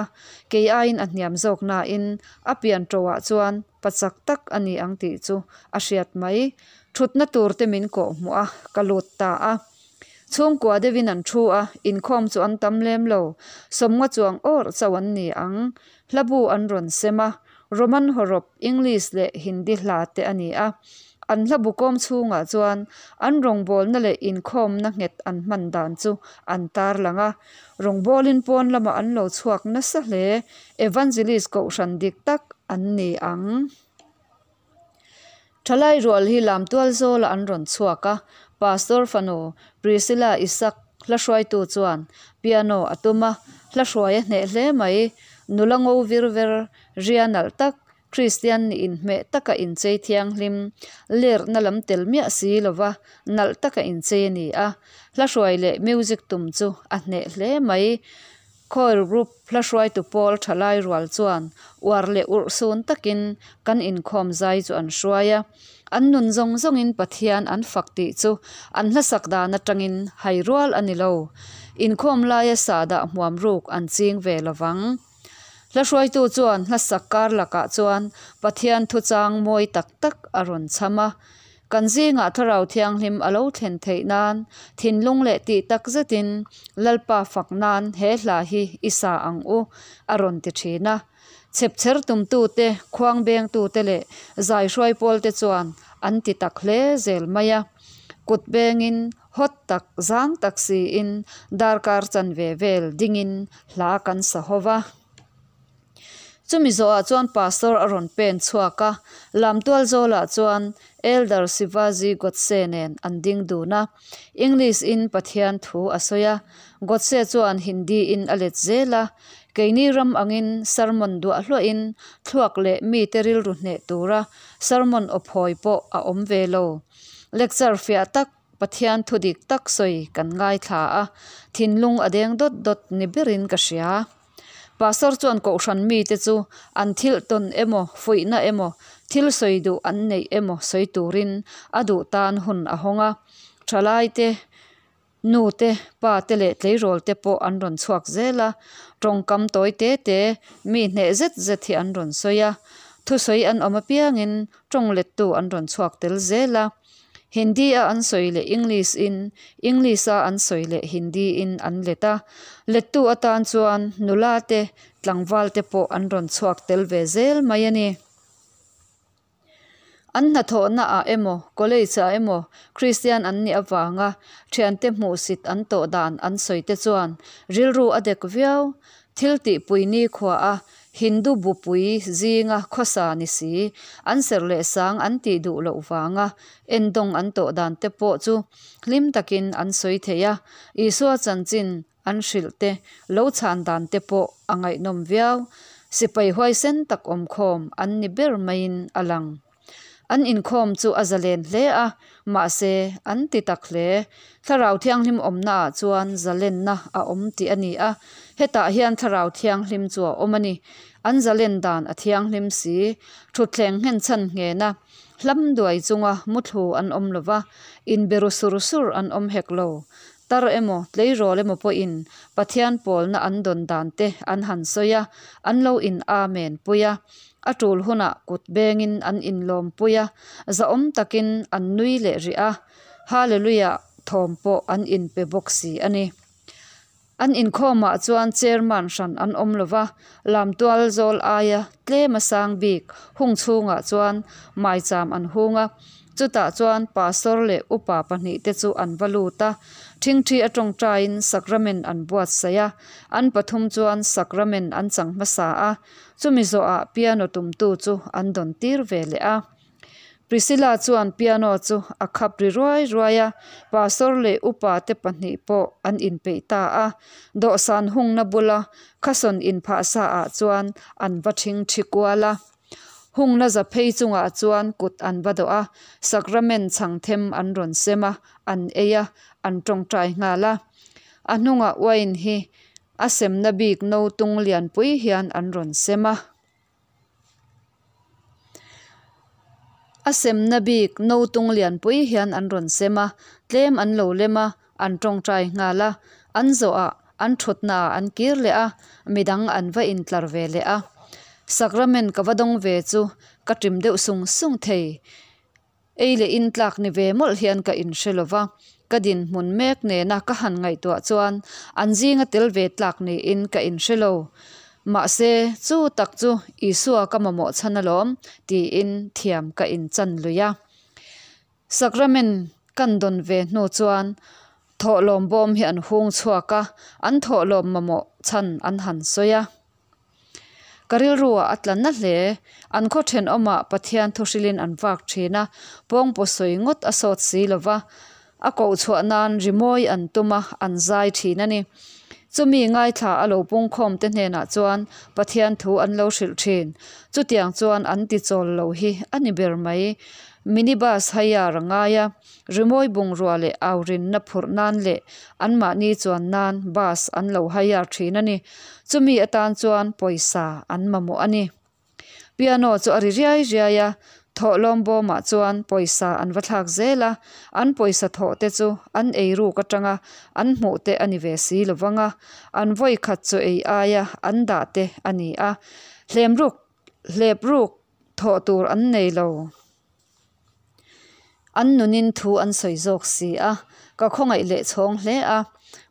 kei aiin a hniam zawk nain a pian ṭoah chuan pa chak tak a ni ang tih chu a hriat mai. Ṭhutna tur te min kawh hmuh a, ka lut ta a. Chhungkua deuhin an ṭhu a, inkhawm chu an tam lem lo. 50 chuang awrh chauh an ni ang. Hlabu an rawn sem a, Roman hawrawp, English leh Hindi hla te a ni a. An hlabu kawm chhungah chuan an rawngbawlna leh inkhawmna nghet an hman dan chu an tarlang a. Rawngbawlin pawn lamah an lo chhuak nasa hle. Evangelist kohhran dik tak an ni ang. Thalai rual hi lamtual zawlah an rawn chhuak a, Pastor fanu Priscilla Isaac hla hruaitu chuan piano a tum a, hla hruai a hneh hle mai. Nula ngo vir ver, ria nalh tak, Kristian nih inhmeh taka inchei thianghlim, lerhna lam tel miah si lova nalh taka inchei a ni a, hla hruai leh music tum chu a hneh hle mai. Choir Group hla hruaitu pawl thalai rual chuan uar leh urhsun takin kan inkhawm zai chu an hruai a. An nun zawng zawngin Pathian an fak tih chu an hlasak dan atangin hai rual a ni lo. Inkhawm laia sahdah hmuam ruk an ching ve lovang. Hla hruaitu chuan hlasak kar lakah chuan Pathian thuchang mawi tak tak a rawn chham a. Kan zingah Thlarau Thianghlim a lo thlen theih nan thinlung leh tih tak zetin Lalpa fak nan he hla hi i sa ang u, a rawn ti thin a. Chhepchher tumtute, khuang bengtute leh zai hruai pawlte chuan an ti tak hle zel mai a. Kut bengin, hawt tak, zang tak siin darkar chanve vel dingin hla kan sa ho va. Chumi zawhah chuan Pastor a rawn pen chhuak a, lamtual zawlah chuan Elder Shivaji Godse nen an ding dun a. English in Pathian thu a sawi a, Godse chuan Hindi in a let zel a. Keini ram angin sermon duah hluahin thluak leh mite rilru hneh tura sermon aw phawi pawh a awm ve lo. Lecture fiah tak Pathian thu dik tak sawi kan ngaithla a, thinlung a deng dawt dawt ni berin ka hria. Pastor chuan kohhran mite chu an thil tawn emaw, fuihna emaw, thil sawi duh an neih emaw sawi turin a duh tan hun a hawng a. Thalaite, nute, pate leh tleirawlte pawh an rawn chhuak zel a, tawngkam tawi te te, mi hneh zet zet hi an rawn sawi a. Thusawi an awm apiangin tawng lettu an rawn chhuak tel zel a. Hindi a an sawi leh English in, English a an sawi leh Hindi in an let a. Lettu atan chuan nula te, tlangval te pawh an rawn chhuak tel ve zel mai a ni. An hnathawhna ah emaw, college ah emaw Kristian an nih avanga thiante hmuhsit an tawh dan an sawi te chuan rilru a dek viau. Thil tihpui nikhua a Hindu bupui zinga khawsa ni si, an serh leh sang an tih duh loh vanga endawng an tawh dan te pawh chu hlim takin an sawi thei a, Isua chanchin an hrilh te lo chhan dan te pawh a ngaihnawm viau. Sipai huaisen tak awmkhawm an ni ber maiin a lang. An inkhawm chu a zalen hle a, mahse, an ti tak hle. Thlarau Thianghlim awmnaah chuan zalenna a awm tih a ni a, hetah hian Thlarau Thianghlim chu a awm a ni. An zalen dan a thianghlim si. Thutthleng nghenchhan nghena hlam duai chunga muthlu an awm lo va, inberu sur sur an awm hek lo. Tar emaw, tleirawl emaw pawhin Pathian pawlna an dawn dan te an han sawi a, an lo in amen pui a. A tul hunah kut bengin an inlawmpui a, zahawm takin an nui leh rih a, Hallelujah thawm pawh an inpe bawk si a ni. An inkhawmah chuan chairman hran an awm lo va, lamtual zawl aia tlem a sang bik hung chhungah chuan maicham an hung a, Chutah chuan Pastor leh upa pahnihte chu an va lut a, ṭhingṭhi a ṭawngṭaiin sacrament an buatsaih a, an pathum chuan sacrament an chang hmasa a, chumi zawhah piano tumtu chu an dawn tir ve leh a. Priscilla chuan piano chu a khap ri ruai ruai a, Pastor leh upa te pahnih pawh an inpeih ta a, dawhsan hungna bula khasawn inphah sa ah chuan an va ṭhingṭhi kual a. Hungna za phei chungah chuan kut an va dawh a, sacrament chhang them an rawn sem a, an ei a, an tawngtai nghal a. A hnungah wine hi a semna bik no tung lianpui hian an rawn sem a. A semna bik no tung lianpui hian an rawn sem a, tlem an lo lem a, an tawngtai nghal a, an zawhah an thutnaah an kir leh a, midang an va intlar ve leh a. Sacrament ka va dawng ve chu ka ṭim deuh sung sung thei. Ei leh in tlak ni ve mawlh hian ka inhre lo va, ka dinhmun mek nena ka han ngaihtuah chuan an zinga tel ve tlak niin ka inhre lo. Mahse, chu tak chu Isua ka mamawh chhan alawm tiin thiam ka inchan lui a. Sacrament kan dawn ve hnu chuan thawhlawm bawm hi an hung chhuak a, an thawhlawm mamawh chhan an han sawi a. Ka rilruah a tla na hle. An khaw thenawmah Pathian thuhrilin an vak thin a, pawngpaw sawi ngawt a sawt si lo va, a koh chhuah nan rimawi an tum a, an zai thin a ni. Chumi ngaithla a lo pungkhawmte hnenah chuan Pathian thu an lo hrilh thin. Chutiang chuan an ti chawl lo hi a ni ber mai. Mini bus hire a ngai a, rimawi bungrua leh aurinna phurh nan leh anmahni chuan nan bus an lo hire thin a ni. Chumi atan chuan pawisa an mamawh a ni. Piano chu a ri riai riai a, thawhlawm bawmah chuan pawisa an va thlak zel a, an pawisa thawh te chu an ei ruk atanga an hmuh te a ni ve si lo vang a, an vawi khat chaw ei aia an dah te a ni a, hlemruk hlep ruk thawh tur an nei lo. An nunin thu an sawi zawk si a, ka khawngaih leh chhawng hle a.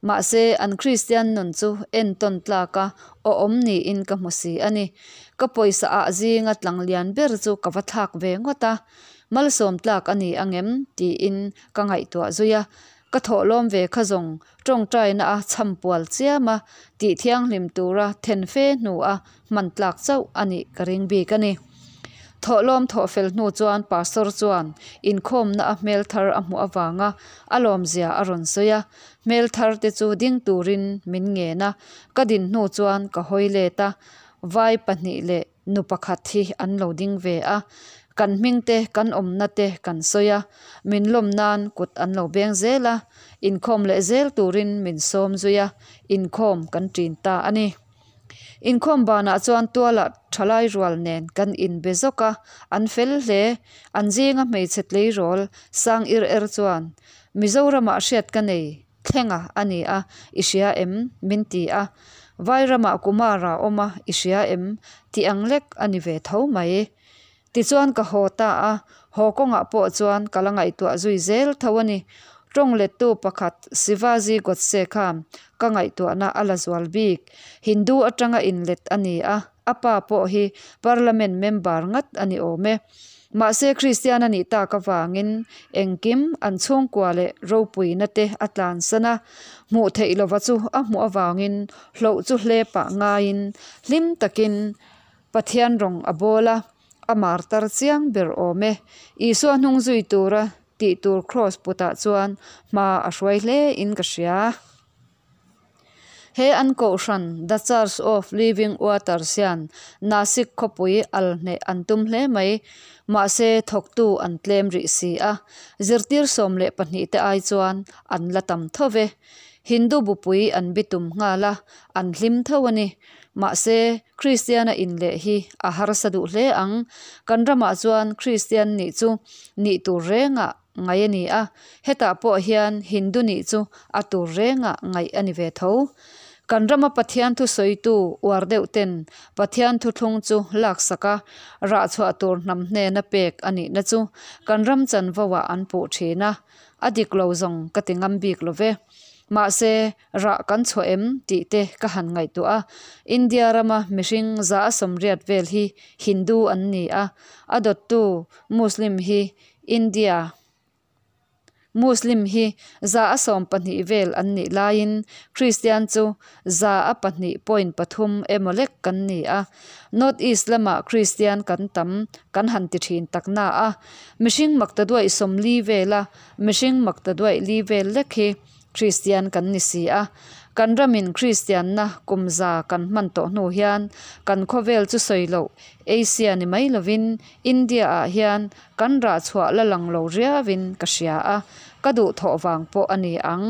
Mahse, an Kristian nun chu entawn tlaka awhawm niin ka hmu si a ni. Ka pawisa ah zinga tlang lian ber chu ka va thlak ve ngawt a, malsawm tlak a ni angem tiin ka ngaihtuah zui a. Ka thawhlawm ve kha zawng tawngtaina a chhampual chiam a, tih thianghlim tura then fe hnua hman tlak chauh a nih ka ring bik a ni. Thawhlawm thawh fel hnu chuan Pastor chuan inkhawmna a hmel thar a hmuh avanga a lawmzia a rawn sawi a, hmel thar te chu ding turin min ngen a, ka din hnu chuan ka hawi let a, vai pahnih leh nu pakhat hi an lo ding ve a, kan hming te kan awmna te kan sawi a, min lawm nan kut an lo beng zel a, inkhawm leh zel turin min sawm zui a, inkhawm kan ṭin ta a ni. Inkhawm banah chuan tualah thalai rual nen kan inbe zawk a, an fel hle. An zinga hmeichhe tleirawl sang ir er chuan, Mizoramah hriat ka nei thlenga a ni a, i hria em? min ti a. Vairamah Kumara awm a, i hria em? tih ang lek a ni ve tho mai. Tichuan ka haw ta a, haw kawngah pawh chuan ka la ngaihtuah zui zel tho a ni. Tawng lettu pakhat Shivaji Godse khan ka ngaihtuahna a la zual bik. Hindu atanga inlet a ni a, a pa pawh hi Parliament member ngat a ni awm e. Mahse Kristian a nih tak avangin engkim an chhungkua leh ropuina te a tlansan a, hmuh theih lova chu a hmuh avangin hloh chu hlepah ngaiin hlim takin Pathian rawng a bawl a, a martar chiang ber awm e. Isua hnung zui tura tih tur kraws putah chuan hma a hruai hle in ka hria. He an kohhran The Church of Living Waters hian Nasik khawpui al hneh an tum hle mai. Mahse thawktu an tlem rih si a, zirtir 12 te ai chuan an la tam tho ve. Hindu bupui an bitum nghal a, an hlim tho a ni. Mahse Kristiana inleh hi a harsa duh hle ang. Kan ramah chuan Kristian nih chu nih tur rengah ngaih a ni a, hetah pawh hian Hindu nih chu a tur rengah ngaih a ni ve tho. Kan rama Pathian thusawitu uar deuh ten Pathian thuthlung chu laksak a, rah chhuah tur hnam hnena pek a nihna chu kan ram chanvo ah an puh thin a, a dik lo zawng ka ti ngam bik lo ve. Mahse, Rah kan chhuah em? tih te ka han ngaihtuah a. India rama mihring 180 vel hi Hindu an ni a, a dawttu Muslim hi India Muslim hi 12% vel an nih laiin Kristian chu 2.3% emaw lek kan ni a. North East lamah Kristian kan tam kan han ti thin tak na a, mihring maktaduaih 40 vela mihring maktaduaih li vel lek hi Kristian kan ni si a, kan ramin Kristianna kum za kan hman tawh hnu hian kan khawvel chu sawi loh Asia ni mai lovin India ah hian kan rah chhuah la lang lo riauin ka hria a, ka duh thawh vang pawh a ni ang.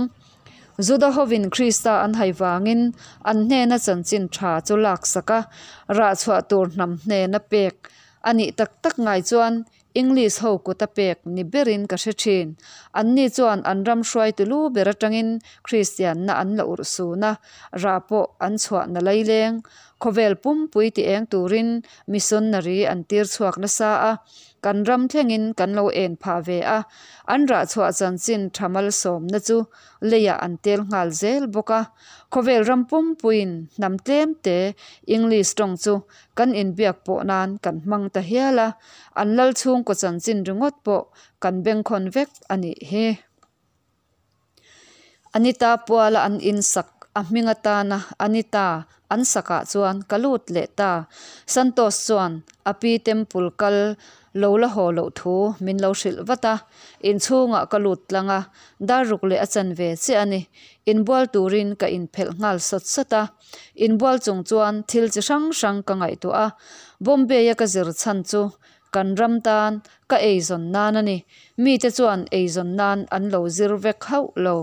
Juda hovin Krista an hai vangin an hnena chanchin tha chu laksak a, rah chhuah tur hnam hnena pek a nih tak tak ngai chuan English ho kut a pek ni berin ka hre thin. Anni chuan an ram hruaitu lu ber atangin Kristianna an la urh sun a, rah pawh an chhuah na laileng. Khawvel pumpui ti eng turin missionary an tir chhuak nasa a, kan ram thlengin kan lo en phah ve a, an rah chhuah chanchin tha malsawmna chu leiah an tel nghal zel bawk a. Khawvel ram pumpuiin hnam tlem te English tawng chu kan inbiak pawh nan kan hmang ta hial a, an lal chhungkaw chanchin ringawt pawh kan bengkhawn vek a nih hi. Anita puala an insak a hming atana Anita an sakah chuan ka lut leh ta. Santosh chuan a pi temple kal lo la haw loh thu min lo hrilh vat a. Inchhungah ka lut tlang a, dar ruk leh a chanve chiah a ni. Inbual turin ka inphelh nghal sawt sawt a. Inbual chung chuan thil chi hrang hrang ka ngaihtuah a. Bombay a ka zir chhan chu kan ram tan ka eizawn nan a ni. Mite chuan eizawn nan an lo zir vek hauh lo.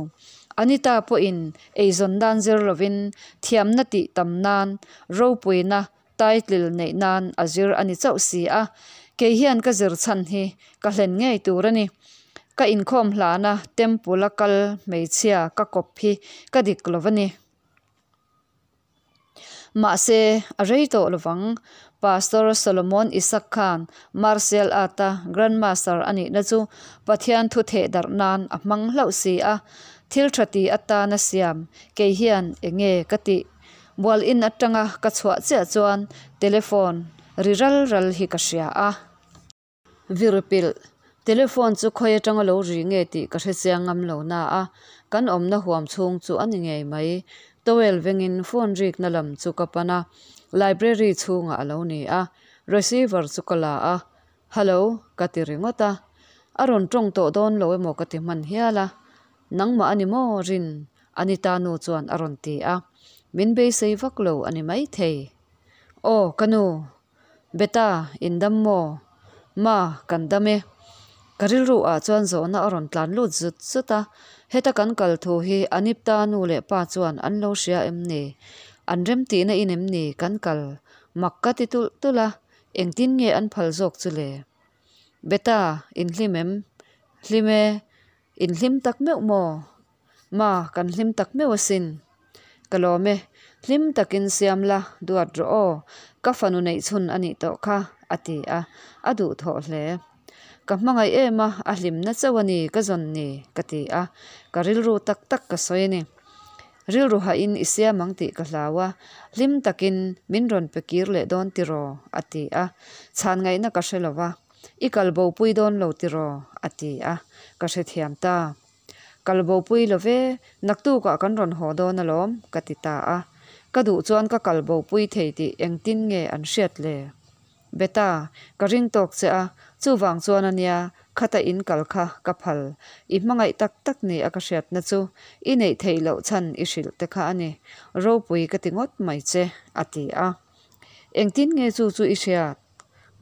Anita pawhin eizawn nan zir lovin thiamna tih tam nan, ropuina title neih nan a zir a ni chauh si a. Kei hian ka zir chhan hi ka hlen ngei tur a ni. Ka inkhawm hlana temple a kal hmeichhia ka kawp hi ka dik lo a ni. Mahse, a rei tawh lovang. Pastor Solomon Isaac khan Martial Art-a Grandmaster a nihna chu Pathian thu theh darh nan a hmang hlauh si a. Thil tha ti atana siam kei hian eng nge ka tih? Bual in atanga ka chhuah chiah chuan telephone ri ral ral hi ka hria a. Vir pilh, Telephone chu khawi atanga lo ri nge tih ka hre chiang ngam lo na a, kan awmna huam chhung chu a ni ngei mai. Towel vengin phone rikna lam chu ka pan a, library chhungah a lo ni a, receiver chu ka la a, Hello ka ti ringawt a, a rawn tawng tawh dawn lo emaw ka ti hman hial a, Nangmah a ni maw Rin? Anita nu chuan a rawn ti a, min beisei vak lo a ni maithei. Aw ka nu, Beta, in dam maw? Ma, kan dam e. Ka rilru ah chuan zawhna a rawn tlan lut zut zut a, heta kan kal thu hi Anipta nu leh pa chuan an lo hria em ni? An remtihna in em ni kan kal? Mak ka ti tulh tulh a, engtin nge an phal zawk chu le? Beta, in hlim em? Hlim e. In hlim tak meuh maw? Ma, kan hlim tak meuh asin. Ka lawm e, hlim takin siam la, duat rawh aw, ka fanu neih chhun a nih tawh kha, a ti a, a duhthawh hle. Ka hmangaih em a, a hlimna chauh a ni ka zawn ni, ka ti a, ka rilru tak tak ka sawi a ni. Rilru hahin i siam ang tih ka hlau a, hlim takin min rawn pe kir leh dawn tiraw, a ti a, chhan ngaihna ka hre lo va, I kal bopui dawn lo tiraw, a ti a, ka hrethiam ta. Kal bopui lo ve, naktukah kan rawn haw dawn alawm, ka ti ta a. Ka duh chuan ka kal bopui thei tih engtin nge an hriat le? Beta, ka ring tawk che a, chuvang chuan a nia, khata in kal kha ka phal. I hmangaih tak tak ni a ka hriatna chu i neih theih loh chhan i hrilh te kha a ni. Ropui ka ti ngawt mai che, a ti a. Engtin nge chu chu i hriat?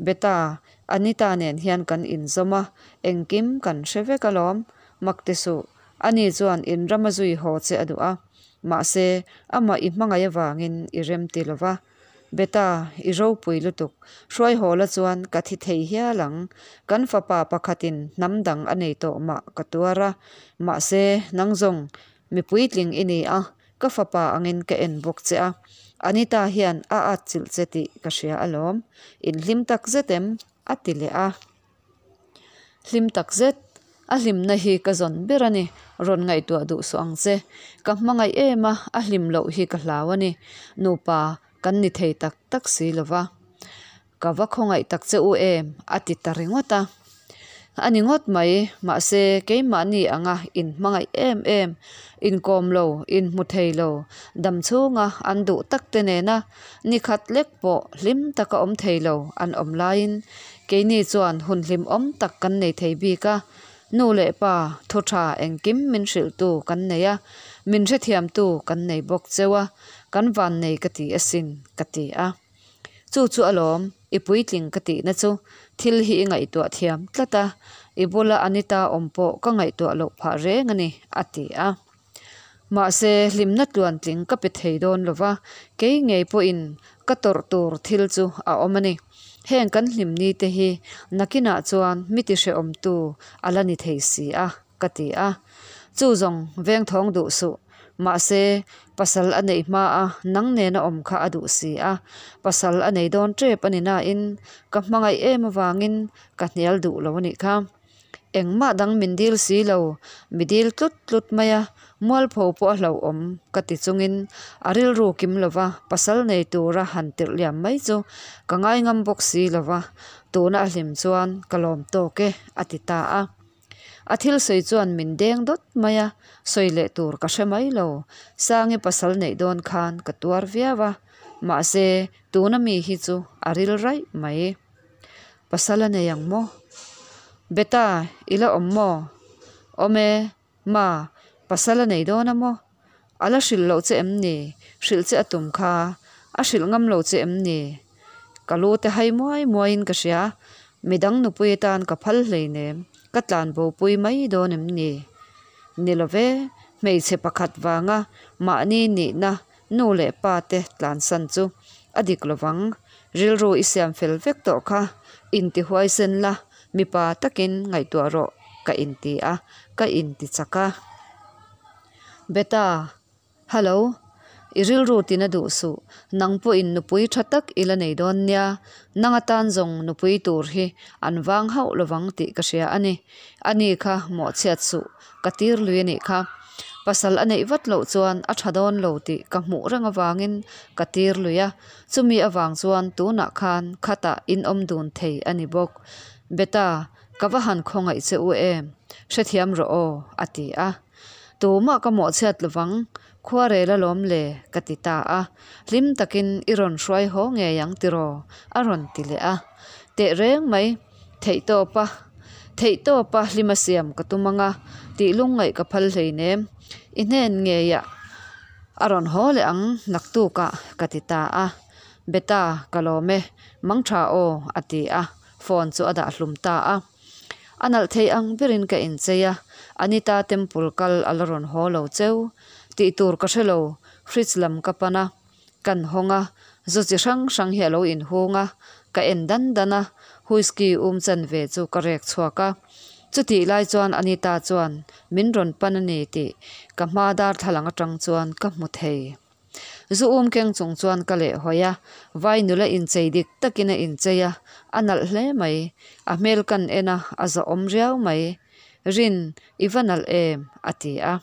Beta, Anita nen hian kan inzawm a, engkim kan hre vek alawm. Mak ti suh, ani chuan in rama zui haw che a duh a. Mahse, amah i hmangaih avangin i rem ti lo va. Beta, i ropui lutuk. Hruai haw la chuan ka thi thei hial ang. Kan fapa pakhatin hnam dang a nei tawh mah ka tuar a. Mahse, nang zawng mi puitling i ni a, Ka fapa angin ka en bawk che a, Anita hian a atchilh che tih ka hria alawm. In hlim tak zet em? a ti leh a. Hlim tak zet, a hlimna hi ka zawn ber a ni, rawn ngaihtuah duh suh ang che. Ka hmangaih em a, a hlim loh hi ka hlau a ni. Nupa kan ni thei tak tak si lo va. Ka va khawngaih tak che u em? a ti ta ringawt a. A ni ngawt mai, mahse keimahni anga inhmangaih em em, inkawm lo, inhmu thei lo, dam chhunga an duh tak te nena ni khat lek pawh hlim taka awm thei lo an awm laiin keini chuan hun hlimawm tak kan nei thei bik a, nu leh pa thu tha engkim min hrilhtu kan nei a, min hrethiamtu kan nei bawk cheu a, kan vannei ka ti asin, ka ti a. Chu chu alawm, i puitling ka tihna chu thil hi i ngaihtuah thiam tlat a, i bula Anita awm pawh ka ngaihtuah loh phah reng a ni, a ti a. Mahse, hlimna tluantling ka pe thei dawn lo va, kei ngei pawhin ka tawrh tur thil chu a awm a ni. Heng kan hlimni te hi nakinah chuan mi tihrehawmtu a la ni thei si a. Ka ti a, chu zawng veng thawng duh suh. Mahse, pasal a neih hma a, nang nena awm kha a duh si a. Pasal a nei dawn tep a ni nain ka hmangaih em avangin ka hnial duh lo a nih kha. Engmah dang min dil si lo, mi dil tlut tlut mai a, mualpho pawh a hlauhawm ka ti chungin a rilru kim lova pasal nei tura han tirh liam mai chu ka ngaingam bawk si lova, tuna a hlim chuan ka lawm tawk e a ti ta a. A thil sawi chuan min deng dawt mai a, sawi leh tur ka hre mai lo. Sangi pasal neih dawn khan ka tuar viau a. Mahse, tuna mi hi chu a ril raih mai. Pasal a nei ang maw? Beta, i la awm maw? Awm e, Ma, pasal a nei dawn a maw? A la hrilh loh che em ni? Hrilh che a tum kha. A hrilh ngam lo che em ni? Ka lu te hai muai muaiin ka hria. Midang nupui atan ka phal hleinem, ka tlan bopui mai dawn em ni? Ni lo ve, hmeichhe pakhat vanga mahni nihna nu leh pa te tlansan chu a dik lovang. Rilru i siam fel vek tawh kha, inti huaisen la, mipa takin ngaihtuah rawh ka inti a, ka inti chak a. Beta, Hallo, i rilru tina duh suh, nang pawhin nupui tha tak i la nei dawn nia, nang atan zawng nupui tur hi an vang hauh lovang tih ka hria a ni. Ani kha mawhchhiat suh, ka tir lui a nih kha. Pasal a neih vat loh chuan a tha dawn lo tih ka hmuh reng avangin ka tir lui a, chumi avang chuan tunah khan khatah in awm dun thei a ni bawk. Beta, ka va han khawngaih che u em, hrethiam rawh aw, a ti a. Tumah ka mawhchhiat lovang, khuarel alawm le, ka ti ta a. Hlim takin i rawn hruai haw ngei ang tiraw? a rawn ti leh a. Tehreng mai, theihtawpa theihtawpa hlima siam ka tum anga tih lungngaih ka phal hleinem. I hnen ngeiah a rawn haw leh ang naktukah, ka ti ta a. Beta, ka lawm e, mangtha aw, a ti a, phone chu a dah hlum ta a. A nalh thei ang berin ka inchei a, Anita temple kal a la rawn haw lo cheu. Tih tur ka hre lo, fridge lam ka pan a, kan hawng a, zu chi hrang hrang hi a lo inhung a, ka en dan dan a, whisky um chanve chu ka rek chhuak a. Chutih lai chuan Anita chuan min rawn pan a ni tih ka hma darthlalang atang chuan ka hmu thei. Zu um keng chung chuan ka leh hawi a, vai nula inchei dik takin a inchei a, a nalh hle mai. A hmel kan en a, a zawhawm riau mai. Rin, i va nalh em? a ti a.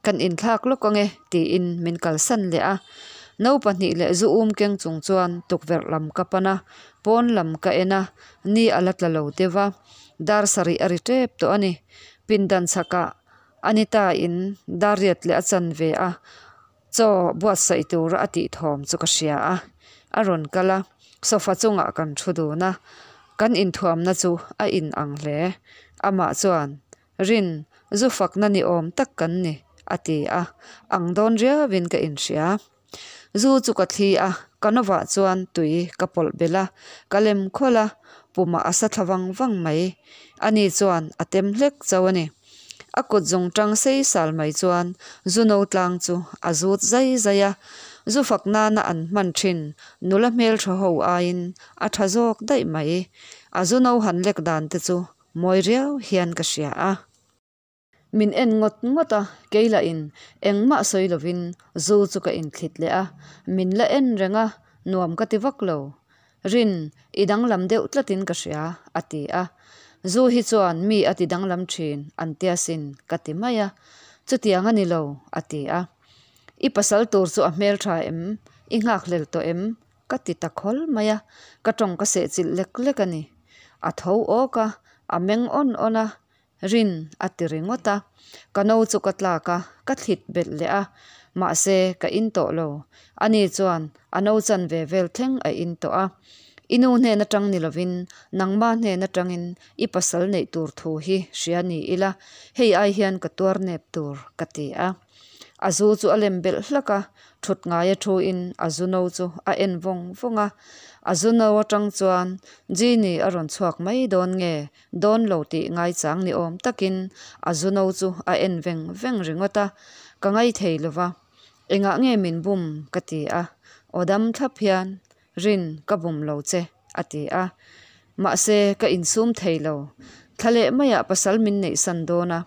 Kan inthlak lawk ange tiin min kalsan leh a. No pahnih leh zu um keng chung chuan tukverh lam ka pan a, pawn lam ka en a, ni a la tla lo deuh a. Dar sarih a ri tep tawh a ni. Pindan chhakah Anita in dar riat leh a chan ve a. Chaw buatsaih tura a tih thawm chu ka hria a, a rawn kal a, sofa chungah kan thu dun a, kan inthuamna chu a in ang hle. Amah chuan, Rin, zu fakna ni awm tak kan ni, a ti a, ang dawn riauin ka inhria. Zu chu ka thli a, ka novah chuan tui ka pawlh belh a, ka lem khawlh a, pumah a sa thla vang vang mai. Ani chuan a tem hlek chauh a ni. A kut zung tang sei sal mai chuan zu no tlang chu a zut zai zai a, zu fak nana an hman thin nula hmeltha ho aiin a tha zawk daih mai. A zu no han lek dan te chu mawi riau hian ka hria a. Min en ngawt ngawt a, kei lahin engmah sawi lovin zu chu ka inthlit leh a, min la en reng a, nuam ka ti vak lo. Rin, i danglam deuh tlatin ka hria, a ti a. Zu hi chuan mi a ti danglam thin, an tia sin, ka ti mai a. Chutiang a ni lo, a ti a. I pasal tur chu a hmeltha em? I nghakhlel tawh em? Ka ti ta khawl mai a, ka tawng ka sehchilh lek lek a ni. A tho awk a, a meng awn awn a, Rin a ti ringawt a, ka no chu ka tlak a, ka thlit belh leh a, mahse ka in tawh lo. Ani chuan a no chanve vel thleng a in tawh a. I nu hnen atang ni lovin nangma hnen atangin i pasal neih tur thu hi hria ni ila, hei ai hian ka tuar nep tur ka ti a. A zu chu a lem belh hlak a, thut ngaia thuin a zu no chu a en vawng vawng a. A zu no atang chuan Genie a rawn chhuak mai dawn nge Dawn lo tih ngaichang ni awm takin a zu no chu a en veng veng ringawt a, ka ngai thei lo va. Engah nge min bum? ka ti a. Aw dam thlap hian, Rin, ka bum lo che, a ti a. Mahse, ka insum thei lo. Thla leh maiah pasal min neihsan dawn a,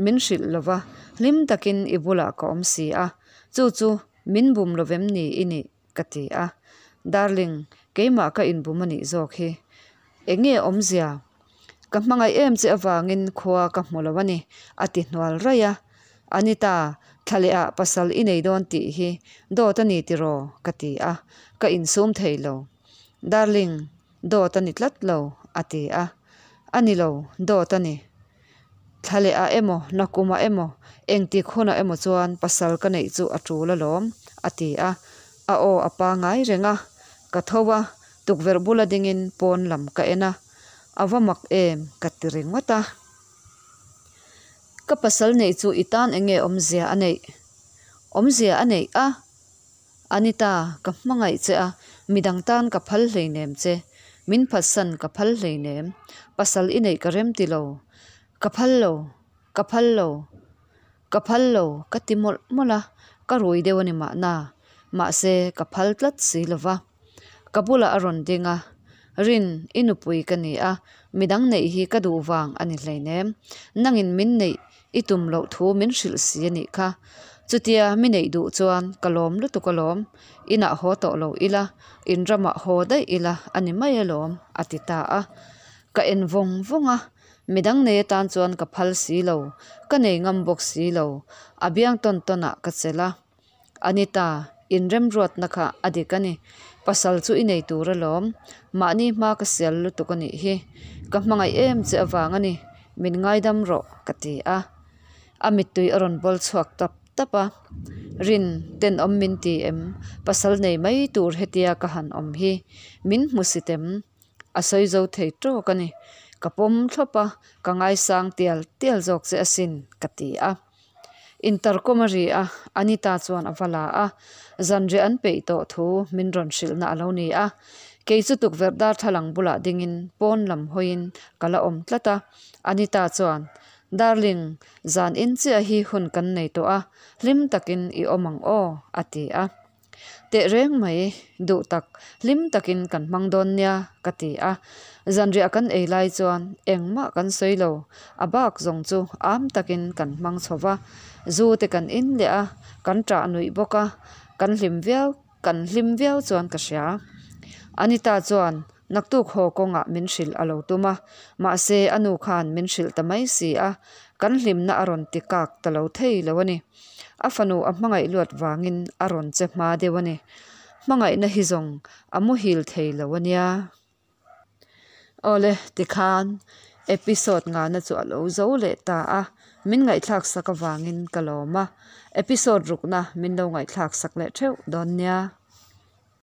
min hrilh lo va, hlim takin i bulah ka awm si a. Chu chu min bum lo vem ni i nih? Ka ti a, Darling, keimah ka inbum a nih zawk hi. Eng nge awmzia? Ka hmangaih em che avangin khua ka hmu lo a ni, a ti hnual raih a. Anita, thla leh ah pasal i nei dawn tih hi dawt a ni tiraw? Ka ti a, ka insum thei lo. Darling, dawt a ni tlat lo, a ti a. A ni lo, dawt a ni. Thla leh ah emaw, nakum ah emaw, engtik hunah emaw chuan pasal ka neih chu a tul alawm, a ti a. A aw a pangai reng a, ka tho a, tukverh bula dingin pawn lam ka en a, A va mak em ka ti ringawt a. Ka pasal neih chu i tan enge awmzia a neih? Awmzia a neih a? Anita, ka hmangaih che a, midang tan ka phal hleinem che. Min phatsan ka phal hleinem. Pasal i neih ka rem ti lo. Ka phal lo. Ka phal lo. Ka phal lo, ka ti mawlh mawlh a, ka rui deuh a ni mahna. Mahse, ka phal tlat si lo va. Ka bulah a rawn ding a, Rin, i nupui ka ni a, midang neih hi ka duh vang a ni hleinem. Nangin min neih i tum loh thu min hrilh si a nih kha. Chutia mi neih duh chuan ka lawm lutuk alawm, inah haw tawh lo ila, in ramah haw daih ila a ni mai alawm, a ti ta a. Ka en vawng vawng a, midang nei atan chuan ka phal si lo, ka nei ngam bawk si lo, a biang tawn tawnah ka chelh a. Anita, inremruatna kha a dik a ni. Pasal chu i nei tur alawm. Mahni hma ka sial lutuk a nih hi. Ka hmangaih em che avang a ni. Min ngaidam rawh, ka ti a. A mittui a rawn bawl chhuak tap tap a. Rin, tenawm min ti em? Pasal nei mai tur hetia ka han awm hi. Min hmusit em? A sawi zo thei tawk a ni. Ka pawm thlawp a, ka ngaisang tial tial zawk che asin, ka ti a. Intercom a ri a, Anita chuan a va la a, zanriah an peih tawh thu min rawn hrilhna a lo ni a. Kei chu tukverh darthlalang bulah dingin pawn lam hawiin ka la awm tlat a. Anita chuan, Darling, zan in chiah hi hun kan nei tawh a, hlim takin i awm ang aw, a ti a. Teh reng mai, duh tak, hlim takin kan hmang dawn nia, ka ti a. Zanriah kan ei lai chuan engmah kan sawi lo, a bak zawng chu am takin kan hmang chho va. Zu te kan in leh a, kan ṭah nuih bawk a, kan hlim viau, kan hlim viau chuan ka hria. Anita chuan naktuk haw kawngah min hrilh a lo tum a, mahse a nu khan min hrilh ta mai si a, kan hlimna a rawn ti kak ta lo thei lo a ni. A fanu a hmangaih luat vangin a rawn che hma deuh a ni. Hmangaihna hi zawng a muhil thei lo a nia. Awle, tikhan episode ngahna chu a lo zo leh ta a, min ngaihthlak sak avangin ka lawm a. Episode rukna min lo ngaihthlak sak leh theuh dawn nia.